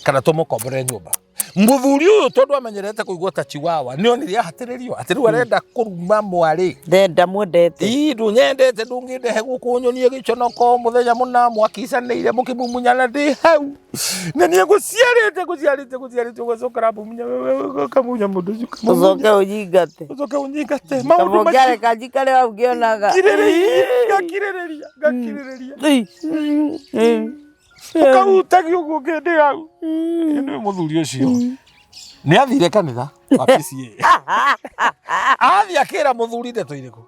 kana tũmũkomborere nyũmba. Mũthuri ũyũ tondũ amenyerete kũigua ta chihuahua, nĩ onire ahatĩrĩrio atĩ rĩu arenda kũruma mwarĩ. Ndenda mwendete. Ii, ndũnyendete, ndũngĩndehe gũkũ nyonie gĩconoko mũthenya mũna mwakicanĩire mũkĩmumunyana ndĩ hau. Na niĩ ngũciarĩte ngũciarĩte ngũciarĩte ũgacoka ũramumunya ũkamunya mũndũ ũcio ũkamumunya. Ũcoke ũnyingate. Ũcoke ũnyingate. Maũndũ macio. Ũngĩareka njikare hau ngĩonaga. Ngirĩrĩria, ngakirĩrĩria, ngakirĩrĩria. Ũkahutagia ũguo ngĩndĩ hau. Nĩ mũthuri ũcio. Nĩ athire kanitha wa PCA. Athiĩ akĩra mũthuri ndeto irĩkũ.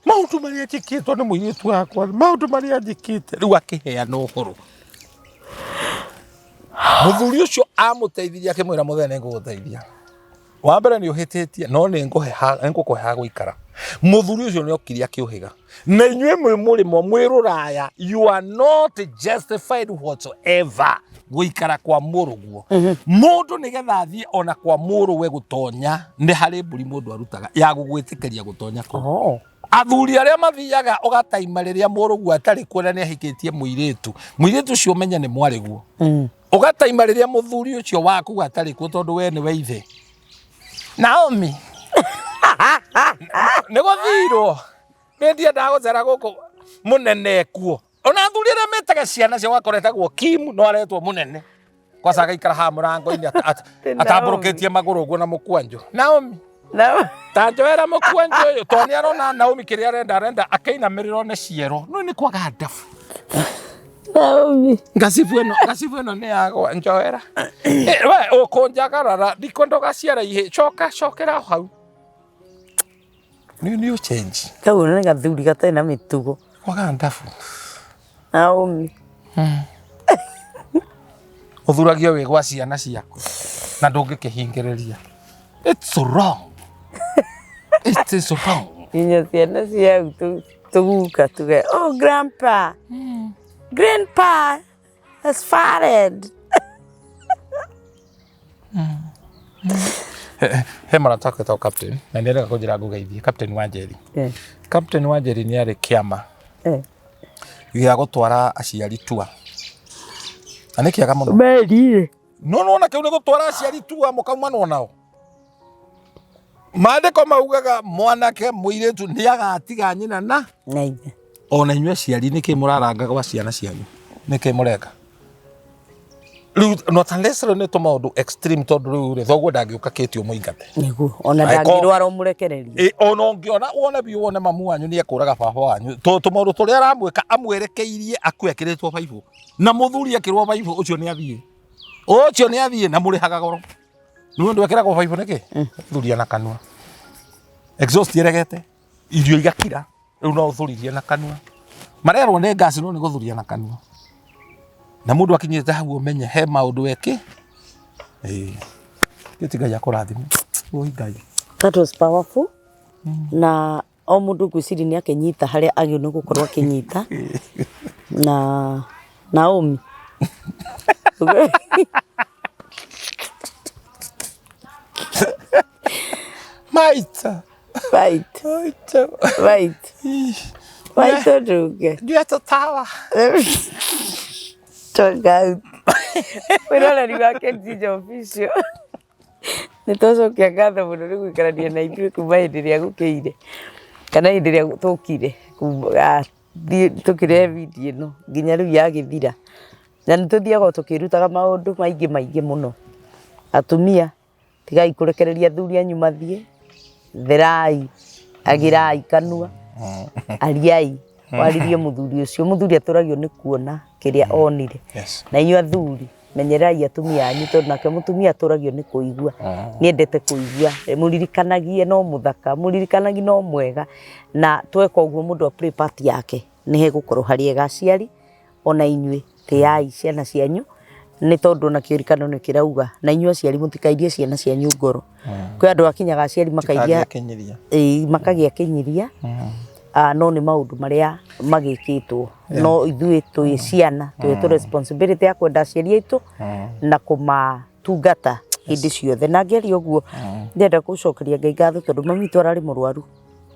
Maũndũ marĩa njĩkĩtwo nĩ mũirĩtu wakwa, maũndũ marĩa njĩkĩte. Rĩu akĩheana ũhoro. Mũthuri ũcio amũteithirie akĩmwĩra mũthenya nĩ ngũgũteithia. Wa mbere nĩ ũhĩtĩtie no nĩ ngũkũhe ha gũikara. Mũthuri ũcio nĩ okire akĩũhĩga. Na inyuĩ mwĩ mũrĩmo mwĩ rũraya, you are not justified whatsoever gũikara kwa mũrũguo. Mũndũ nĩgetha athiĩ ona kwa mũrũwe gũtonya nĩ harĩ mbũri mũndũ arutaga ya gũgwĩtĩkĩria gũtonya kũu. Athuri arĩa mathiaga ũgataima rĩrĩa mũrũguo atarĩ kuo na nĩ ahikĩtie mũirĩtu, mũirĩtu ũcio ũmenye nĩ mwarĩguo. Ũgataima rĩrĩa mũthuri ũcio waku atarĩ kuo tondũ we nĩwe ithe. Naomi nĩ gũthirwo nĩ ndiendaga gũcera gũkũ mũnene kuo. Ona athuri arĩa metaga ciana ciao akoretagwo Kim no aretwo mũnene. Kwanza agaikara haha mũrango-inĩ atambũrũkĩtie magũrũ ũguo na mũkwanjũ. Naomi ta njoera mũkwanjũ ũyũ tondũ nĩ arona Naomi kĩrĩa arenda arenda akĩinamĩrĩrwo nĩ ciero. No nĩ kwaga ndabu. Naomi ngacibu ĩno ngacibu ĩno nĩ yagwa njoera. We ũkũnjagarara ndikwenda ũgaciara ihĩ coka cokera hau. Nĩ nĩ change. Kau nĩ gathuri gatarĩ na mĩtugo. Kwaga ndabu. Naomi Ũthuragio wĩ gwa ciana ciaku na ndũngĩkĩhingĩrĩria. It's wrong. It is wrong. Nginya ciana ciau tũguka tuge, oh grandpa. Grandpa has farted. He mũrata wakwa wĩtagwo Captain na nĩ arega kũnjĩra ngũgeithie, Captain Wanjeri. Captain Wanjeri nĩ arĩ kĩama gĩa gũtwara aciari tua. Na nĩ kĩega mũno. Meri-rĩ. No nĩwona kĩu nĩ gũtwara aciari tua mũkaumanwo nao. Maandĩko maugaga mwanake mũirĩtu nĩ agatiga nyina na Na ithe. Ona inyuĩ aciari nĩkĩ mũraranga gwa ciana cianyu? Nĩkĩ mũreka? Rĩu not unless rĩu nĩ tũmaũndũ extreme, tondũ rĩu rĩ thoguo ndangĩũka kĩti ũmũingate. Nĩguo ona Angĩkorwo- ndangĩrwara ũmũrekererie. Ĩ, ona ũngĩona wone biũ wone mamu wanyu nĩ ekũraga baba wanyu, tũmaũndũ tũrĩa aramwĩka amwerekeirie akue akĩrĩtwo baibũ, na mũthuri akĩrwo baibũ ũcio nĩ athiĩ, ũcio nĩ athiĩ, na mũrĩhaga goro. Nĩ ũndũ ekĩragwo baibũ nĩkĩ? Thuria na kanua, exhaust ĩregete, irio igakira, rĩu no ũthuririe na kanua. Marerwo nĩ ngasi, no nĩ gũthuria na kanua. Na mũndũ akinyĩte hau ũmenye he maũndũ eki. Ĩĩ, gĩti Ngai akũrathime. Oi Ngai. That was powerful. Na o mũndũ ngwĩciria nĩ akĩnyita harĩa agĩrĩirwo nĩ gũkorwo akĩnyita. Na Naomi. Maita. Right. Maita. Right. Right ndunge. Ndiye tũtawa. Toka. Mwĩroreri wa Kenzinja Official. Nĩ twacokia ngatho mũno nĩ gũikarania na ithuĩ kuma hĩndĩ ĩrĩa gũkĩire kana hĩndĩ ĩrĩa tũkire tũkĩrehe video ĩno nginya rĩu yagĩthira. Na nĩ tũthiaga o tũkĩrutaga maũndũ maingĩ maingĩ mũno. Atumia, tigai kũrekereria athuri anyu mathiĩ, therai, agĩrai kanua, ariai, waririe mũthuri ũcio. Mũthuri atũragio nĩ kuona kĩrĩa onire. Na inyuĩ athuri, menyererai atumia anyu tondũ nake mũtumia atũragio nĩ kũigua. Nĩ endete kũigua. Mũririkanagie no mũthaka, mũririkanagie no mwega. Na tweka ũguo mũndũ a play part yake nĩ hegũkorwo harĩ ega. Aciari ona inyuĩ tĩai ciana cianyu nĩ tondũ ona kĩririkano nĩ kĩrauga na inyuĩ aciari mũtikairie ciana cianyu ngoro. Kwĩ andũ akinyaga aciari makairia Kĩnyiria. Ĩĩ, makagĩa kĩnyiria. No nĩ maũndũ marĩa magĩkĩtwo, no ithuĩ twĩ ciana twĩtwo responsibility ya kwenda aciari aitũ na kũmatungata hĩndĩ ciothe. Na ngĩaria ũguo ndĩrenda gũcokeria Ngai ngatho tondũ mami witũ ararĩ mũrwaru,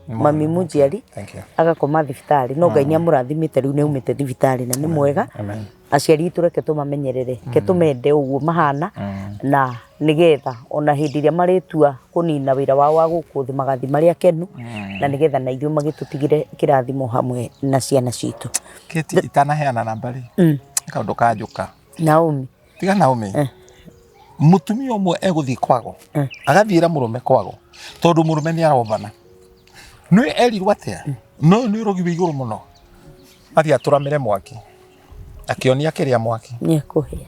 mami mũnjiari. Thank you. Agakoma thibitarĩ, no Ngai nĩ amũrathimĩte, rĩu nĩ aumĩte thibitarĩ na nĩ mwega. Amen. Aciari aitũ reke tũmamenyerere, reke tũmende ũguo mahana, na nĩgetha ona hĩndĩ ĩrĩa marĩtua kũnina wĩra wao wa gũkũ thĩ magathiĩ marĩ akenu, na nĩgetha na ithuĩ magĩtũtigĩre kĩrathimo hamwe na ciana citũ. Kĩti itanaheana namba rĩ, nĩ kaũndũ kanjũka. Naomi. Tiga Naomi. Mũtumia ũmwe egũthiĩ kwago, agathiĩra mũrũme kwago tondũ mũrũme nĩ arombana. Nĩ erirwo atĩa? No ũyũ nĩ ũrogi wĩ igũrũ mũno. Athiĩ atũramĩre mwaki. Akĩonia kĩrĩa mwaki. Nĩ ekũhĩa.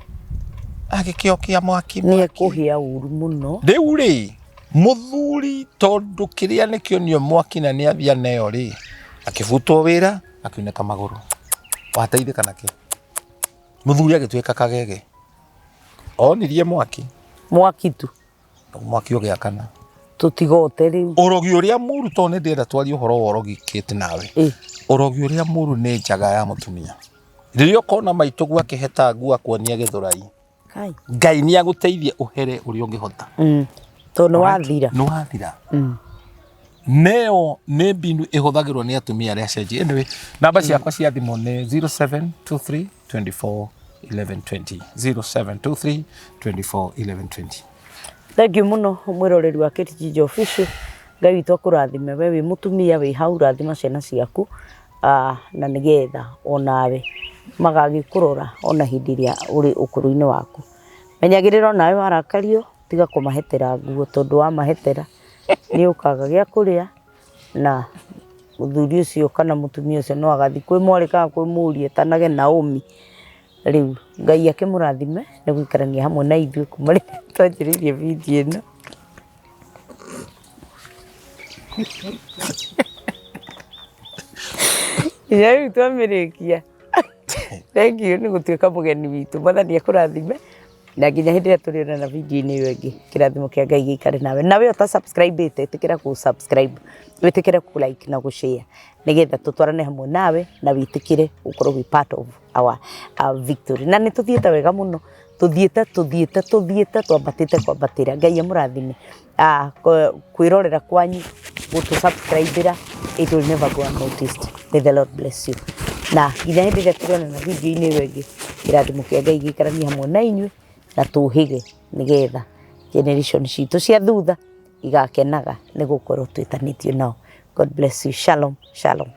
Agĩkĩokia mwaki. Nĩ ekũhĩa ũru mũno. Rĩu rĩ, mũthuri tondũ kĩrĩa nĩkĩonio mwaki na nĩ athiĩ aneo rĩ, akĩbutwo wĩra, akiunĩka magũrũ. Wateithĩka nakĩ? Mũthuri agĩtuĩka kagege. Onirie mwaki. Mwaki tu. Mwaki ũgĩakana. Tũtigote rĩu. Ũrogi ũrĩa mũru, tondũ nĩ ndĩrenda twarie ũhoro wa ũrogi Kate nawe. Ũrogi ũrĩa mũru nĩ njaga ya mũtumia. Rĩrĩa ũkona maitũguo akĩheta nguo akuonia gĩthũrai. Kai. Ngai nĩ agũteithie ũhere ũrĩa ũngĩhota. Tondũ nĩ wathira. Nĩ wathira. Neo nĩ mbinu ĩhũthagĩrwo nĩ atumia arĩa cenji. Anyway, namba ciakwa cia thimũ nĩ 0723 24 11 20, 0723 24 11 20. Thank you mũno mwĩroreri wa Kate Ginger Official. Ngai witũ akũrathime we wĩ mũtumia wĩ hau, rathima ciana ciaku, na nĩgetha onawe magagĩkũrora ona hĩndĩ ĩrĩa ũrĩ ũkũrũ-inĩ waku. Menyagĩrĩra onawe warakario, tiga kũmahetera nguo tondũ wamahetera nĩ ũkaga gĩa kũrĩa, na mũthuri ũcio kana mũtumia ũcio no agathiĩ kwĩ mwarĩ kana kwĩ mũriũ etanage Naomi. Rĩu Ngai akĩmũrathime nĩ gũikarania hamwe na ithuĩ kuma rĩrĩa twanjĩrĩirie video ĩno. Nginya rĩu twamĩrĩkia. Thank you nĩ gũtuĩka mũgeni witũ. Mwathani akũrathime na nginya hĩndĩ ĩrĩa tũrĩonana video-inĩ ĩyo ĩngĩ, kĩrathimo kĩa Ngai gĩikare nawe. Nawe ũta subscribe ĩte, ĩtĩkĩra gũ subscribe, wĩtĩkĩre kũ like na gũ share nĩgetha tũtwarane hamwe nawe na wĩtĩkĩre ũkorwo wĩ part of our victory. Na nĩ tũthiĩte wega mũno, tũthiĩte tũthiĩte tũthiĩte twambatĩte kwambatĩra. Ngai amũrathime. Kwĩrorera kwanyu, gũtũ subscribe ĩra, it will never go unnoticed. May the Lord bless you. Na nginya hĩndĩ ĩrĩa tũrĩonana video-inĩ ĩyo ĩngĩ, kĩrathimo kĩa Ngai gĩikaranie hamwe na inyuĩ na tũhĩge nĩgetha generation citũ cia thutha igakenaga nĩ gũkorwo twĩtanĩtio nao. God bless you. Shalom, shalom.